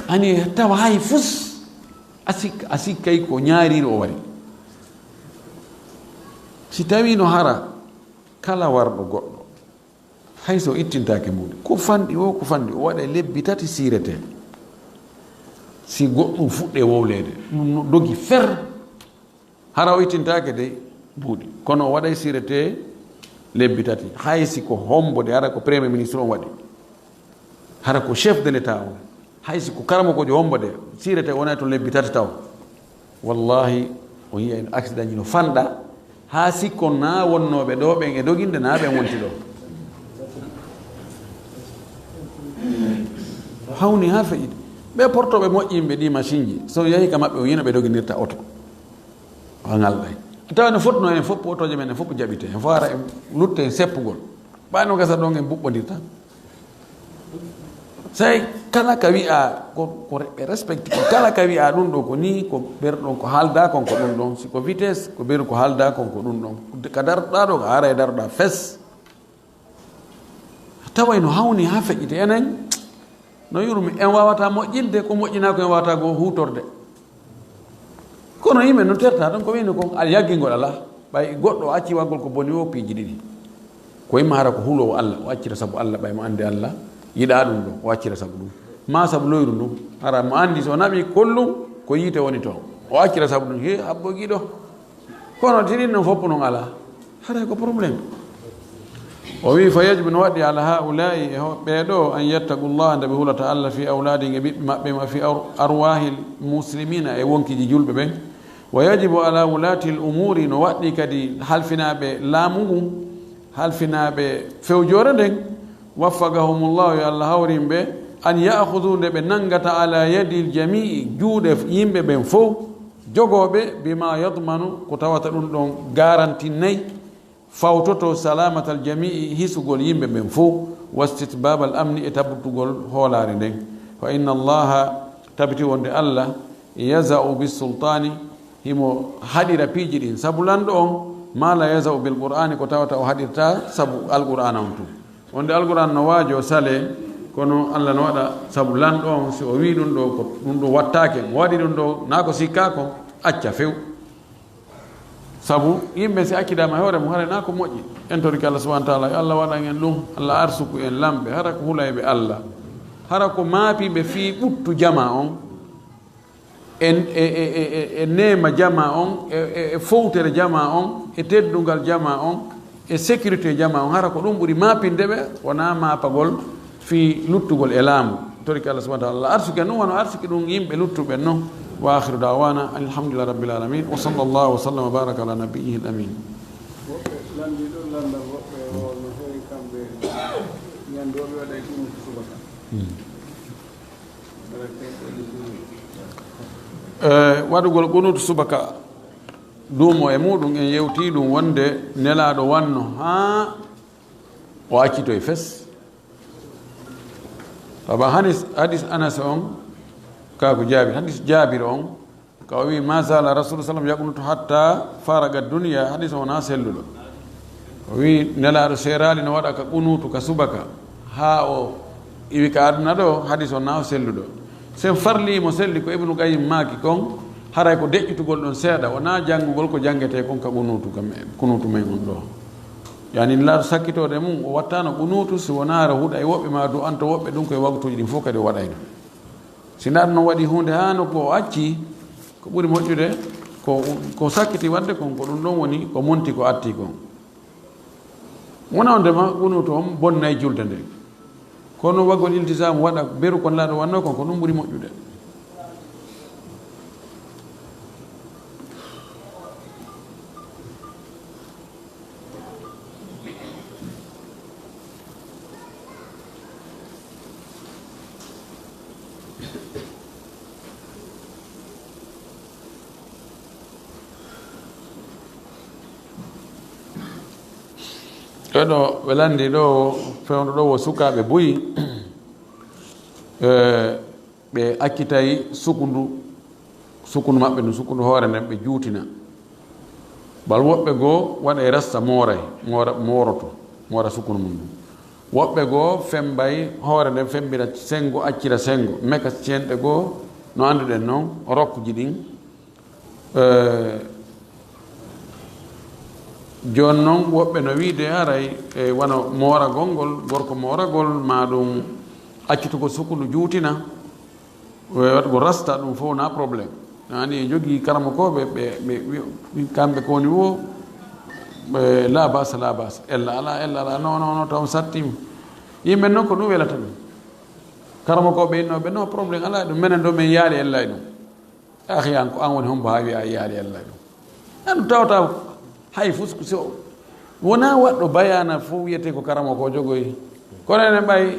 Ani tawa hay fus, a sik-, a sikkay ko ñaariri o wari. Si tawi no hara, kala warɗo goɗɗo, hay so ittintaake muuɗum, ko fanɗi o, ko fanɗi o, waɗa e lebbi tati siirete. Si goɗɗum fuɗɗe wowleede, ɗum no dogi fer. Hara o ittintaake dey buuɗi. Kono o waɗay sirete lebbi tati. Hay si ko hombo de, hara ko premier ministre on waɗi. Hara ko chef de l'État on. Hay si ko karamokoojo hombo de, sirete wonay to lebbi tati taw. Wallahi, o yi'ay accident ji no fanɗa. Haa sikko naa wonnooɓe ɗoo ɓen e doginde, naa ɓen wonti ɗoo. Hawni haa feƴƴiti. Ɓee portooɓe moƴƴinɓe ɗii masinji, so yahii ka maɓɓe, o yi'ay no ɓe dogindirta oto. O ŋalɗay. Tawa no foti no en fof, otooje men en fof jaɓitee. En fof hara en lutte en seppugol. Ɓay no gasa ɗon en buɓɓondirta. Sey kala ka wi'a ko, ko re-, ɓe respecte ko, kala ka wi'a ɗum ɗo ko nii, ko ɓeru ɗon ko haalda kon ko ɗum ɗon, si ko vitesse, ko ɓeru ko haalda kon ko ɗum ɗon. Ka daroɗaa ɗo, ko haray daroɗaa fes. Taway no hawni haa feƴƴiti. Enen, no yurmi, en waawata moƴƴinde, ko moƴƴinaa ko en waawata go huutorde. Kono yimɓe no terta ɗon, ko wiyni kon, al yaggingol alaa. Ɓay goɗɗo o acci waggol ko boni o piiji ɗiɗi. Ko yimma hara ko huloowo Alla, o accira sabu Alla, ɓay mo anndi Alla, yiɗaa ɗum ɗon, o accira sabu ɗum. Maa sabu loyru ndun, hara mo anndi so naɓi kollum, ko yiite woni ton. O accira sabu ɗum, he, habbo giɗo. Kono tinin non fof non alaa. Haray ko problème. O wi'i, "Fa yajibu, no waɗɗi ala haa'ulaa'i, e ho-, ɓee ɗoo, an yattaqullaha, nde ɓe hulata Alla, fi awlaadihim, e ɓiɓɓe maɓɓe, ma fi ar-, arwaahil muslimiina, e wonkiiji julɓe ɓen. Wa yajibu ala wulaatil umuuri, no waɗɗi kadi halfinaaɓe laamu ngun, halfinaaɓe fewjoore nden, waffaqahumullahu, yo Alla hawrin ɓe, an ya'khudhu, nde ɓe nangata, ala yadil jamii, juuɗe yimɓe ɓen fow, jogooɓe, bima yadmanu, ko tawata ɗum ɗon garantinnay, fawtoto salamatal jamii, hisugol yimɓe ɓen fow, wastitbabal amni, e tabitugol hoolaare nden. Fa inna Allaha, tabiti wonde Alla, yaza'u bis sultaani, himo haɗira piiji ɗin sabu lanɗo on, ma la yaza'u bil qur'aani, ko tawata o haɗirta sabu Alqur'aana on tun. Wonde Alqur'aana no waajoo salee, kono Alla no waɗa sabu lanɗo on, si o wi'i ɗum ɗo, ko ɗum ɗo wattaake, mo waɗi ɗum ɗo, naa ko sikkaa kon, acca few. Sabu yimɓe si accidaama e hoore mum, haray naa ko moƴƴi. En torike Alla subhaanahu wa ta'aala, yo Alla waɗan en ɗum, Alla arsuku en lamɓe, hara ko hulayɓe Alla, hara ko maapiiɓe fii ɓuttu jamaa on, e, e, e, e, e neema jamaa on, e, e, e fowtere jamaa on, e teddungal jamaa on, e sécurité jamaa on, hara ko ɗum ɓuri maapinde ɓe, wonaa maapagol fii luttugol e laamu. Torike Alla subhaanahu wa ta'aala, Alla arsuki en ɗum, wano arsuki ɗum yimɓe luttuɓe non. Wa aakhiru da'waana anil hamdulillahi rabbil aalamiin. Wa sallallaahu wa sallama wa baaraka alaa nabiyyihil amiin. Woɓɓe lanndii ɗon lanndal, woɓɓe o no heewi kamɓe ñande woɓɓe waɗay ɗum subaka. Hmm. Eh, waɗugol qunuutu subaka duumo e muɗum, en yewtii ɗum wonde Nelaaɗo wanno haa o accitoy fes. Baba hadis, hadis Anas on, ka ko Jaabir, hadis Jaabir on, ka o wi, "Ma zala Rasul sallam yaqnutu hatta faraga dunya," hadis on na selluɗo. O wi, Nelaaɗo seeraali no waɗa ka qunuutu ka subaka, haa o iwi ka aduna ɗo, hadis on na o selluɗo. Sen farli mo selli ko Ibnu Qayyim maaki kon, haray ko deƴƴitugol ɗon seeɗa, wonaa janngugol ko janngetee kon ka qunuutu, ka me-, qunuutu men on ɗo. Yani, Nelaaɗo sakkitoode mum, o wattaano qunuutu, si wonaa hara huɗa e woɓɓe maa du'anto woɓɓe ɗum koye waqtuuji ɗin fof kadi o waɗayno. Si neɗɗo non waɗi huunde haa nokku o acci, ko ɓuri moƴƴude, ko, ko sakkiti waɗde kon, ko ɗum ɗon woni ko monti ko atti kon. Wona on ndema, qunuutu on bonnay julde nden. Kono waggol iltisaamu waɗa beru kon laaɗo wanno kon, ko ɗum ɓuri moƴƴude. Ɗo, ɗo ɓe lanndi ɗo, fewndo ɗo wo sukaaɓe buy. Eh, ɓe accitay sukundu, sukundu maɓɓe ndun, sukundu hoore nden, ɓe juutina. Bal woɓɓe goo waɗay rasta, mooray, moora, mooroto, moora sukundu mum ndun. Woɓɓe goo fembay hoore nden, fembira senngo, accira senngo, meka cenɗe goo, no annduɗen non, rokkuji ɗin. Eh, jooni non, woɓɓe no wiide haray, e wano mooragol ngol, gorko mooragol, maa ɗum accitugol sukundu juutina. Waɗgo rasta ɗum fof na problème. Ani e jogii karamokooɓe, ɓe, ɓe, ɓe, ɓe, kamɓe ko woni wo, ɓe, la basa, la basa. Ella ala, ella ala, non, non, non, taw sattiima. Yimɓe noon ko ɗum welata ɗum. Karamokooɓe innooɓe, non, problème ala ɗum. Menen ɗo men yaali ella e ɗum. Akhi an, ko an woni hombo haa wi'a a yaali ella e ɗum. An tawta hay fus ko so wona waɗɗo bayana fof wiyete ko karamokoojo goy. Kono enen ɓay,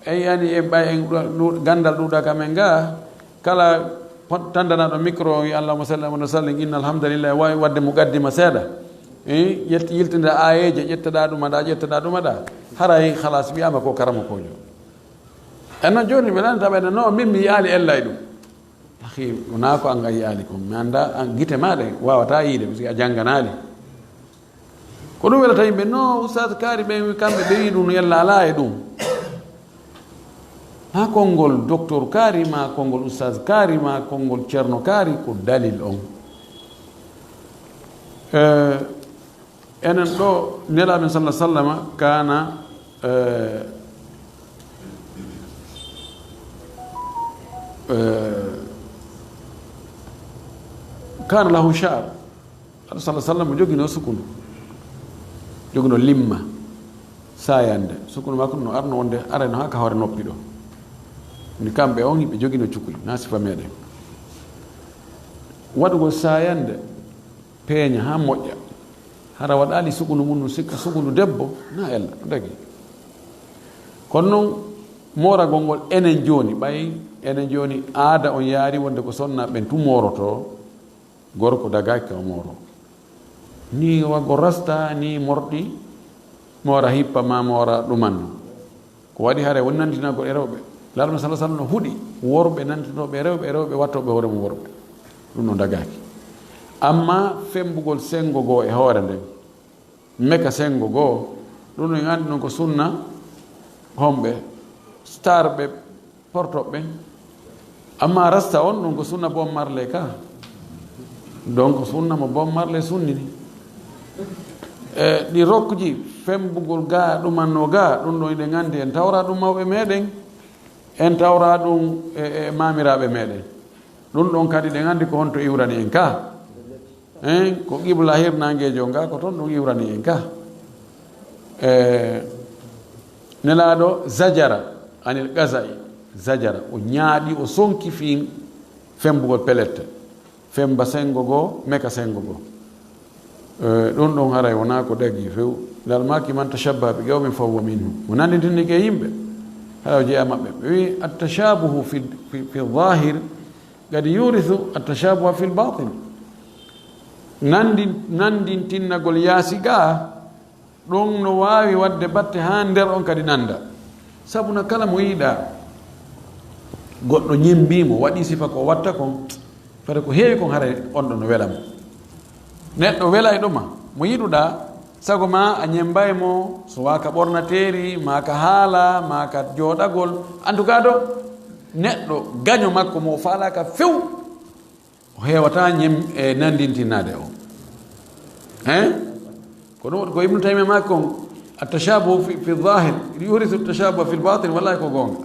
en yani en ɓay en ɗu-, ɗu-, gandal ɗuuɗa ka men ga, kala pon-, tandanaɗo micro o wi allahumma salli ala sallim, inna alhamdulillah, wawi wadde muqaddima seeɗa. Eh, yet-, yiltinda ayeje, ƴettaɗa ɗuma ɗa, ƴettaɗa ɗuma ɗa. Haray halas wiyama ko karamokoojo. En non joni ɓe lan taɓa ene no min mi yaali ella e ɗum. Akhi, wonaa ko an a yi'aali kon. Mi anndaa, an, gite maa ɗen waawataa yi'ude, parce que a jannganaali. Ko ɗum welata yimɓe, no Ustaz Kaari ɓen, kamɓe ɓe wi'i ɗum, yalla alaa e ɗum. Maa konngol Docteur Kaari, maa konngol Ustaz Kaari, maa konngol Ceerno Kaari, ko dalil on. Eh, Enen ɗo, Nelaaɗo men sallallahu alaihi wasallam kana, eh, eh, kana lahu sha'ar. Sallallahu alaihi wasallam jogino sukunu. Jogino limma, sayande. Sukunu makko no arno wonde areno haa ka hoore noppi ɗo. Ni kamɓe on, ɓe jogino cukuli, na sifa meɗen. Waɗugol sayande, peeña haa moƴƴa. Hara waɗaali sukunu mun, no sikka sukunu debbo, na ella, no dagi. Kono non, mooragol ngol enen jooni, ɓay enen jooni aada on yaari wonde ko sonnaaɓe ɓen tun moorotoo, gorko dagaaki ka o mooroo. Ni waggo rasta, ni morɗi, moora hippa ma moora ɗumanno. Ko waɗi haray woni nandinagol e rewɓe. Laaɗo men sallallahu alaihi wasallam no huɗi worɓe nandinooɓe e rewɓe, e rewɓe wattooɓe hoore mum worɓe. Ɗum no dagaaki. Amma fembugol sengo goo e hoore nden, meka sengo goo, ɗum no en anndi non ko sunna homɓe, star ɓe, portoɓe ɓen. Amma rasta on, ɗum ko sunna Bob Marley ka. Donc, sunna mo Bob Marley sunnini. E ɗi rokkuji, fembugol gaa, ɗumanno gaa, ɗum ɗon eɗen anndi, en tawra ɗum mawɓe meɗen, en tawra ɗum e, e maamiraaɓe meɗen. Ɗum ɗon kadi ɗen anndi ko honto iwrani en ka. Hein, ko qibla hirnaangeejo nga, ko ton ɗum iwrani en ka. E, Nelaaɗo zajara anil qaza'i, zajara, o ñaaɗi, o sonki fii fembugol pelette. Femba sengo goo, meka sengo goo. Eh, ɗum ɗon haray wonaa ko dagii few. Ngal maaki, "Man tashabbaha bi qawmin fahuwa minhum." Mo nandintini e yimɓe, haray o jeyaa maɓɓe. Ɓe wi'i, "At-tashabuhu fi, fi, fi zahir qad yurithu at-tashabuha fil batin." Nandi-, nandintinnagol yaasi gaa, ɗum no waawi waɗde batte haa nder on kadi nanda. Sabu na kala mo yiɗaa goɗɗo ñemmbii mo, waɗii sifa ko watta kon, fade ko heewi kon haray on ɗon no wela mo. Neɗɗo wela e ɗuma, mo yiɗuɗaa, sago ma a ñemmbay mo, so waa ka ɓornateeri, maa ka haala, maa ka jooɗagol. En tout cas ɗo, neɗɗo gaño makko mo o faalaaka few, o heewataa ñem-, e nandintinaade o. Hein? Ko ɗum, ko Ibnu Taymiya maaki kon, "At-tashabuhu fi, fi zahir, yurisu at-tashabuha fil batin." Wallahi ko goonga.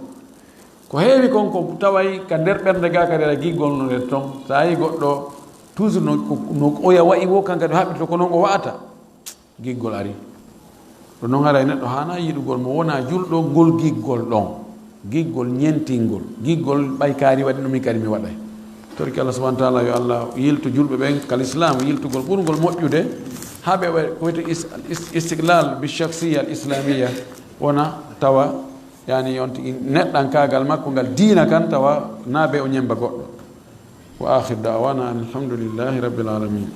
Ko heewi kon, ko taway ka nder ɓernde gaa kadi, aɗa giggol no nder ton. So a yii goɗɗo, toujours no, ko, no oya wa'i wo, kan kadi o haɓɓito ko non o wa'ata. Giggol ari. Ɗum non haray neɗɗo haana yiɗugol mo wona julɗo ngol giggol ɗon. Giggol ñentingol. Giggol ɓay kaari waɗi no min kadi mi waɗay. Torki Allah subhanahu wa ta'ala yo Allah yiltu julɓe ɓen kal Islam, yiltugol ɓurngol moƴƴude, haa ɓe waɗa ko wiyetee is-, is-, istiqlal bi shakhsiyya al islamiyya, wona tawa, yani, on tigi neɗɗankaagal makko ngal diina kan, tawa na be o ñemmba goɗɗo. Wa akhir da'wana alhamdulillahi rabbil alamin.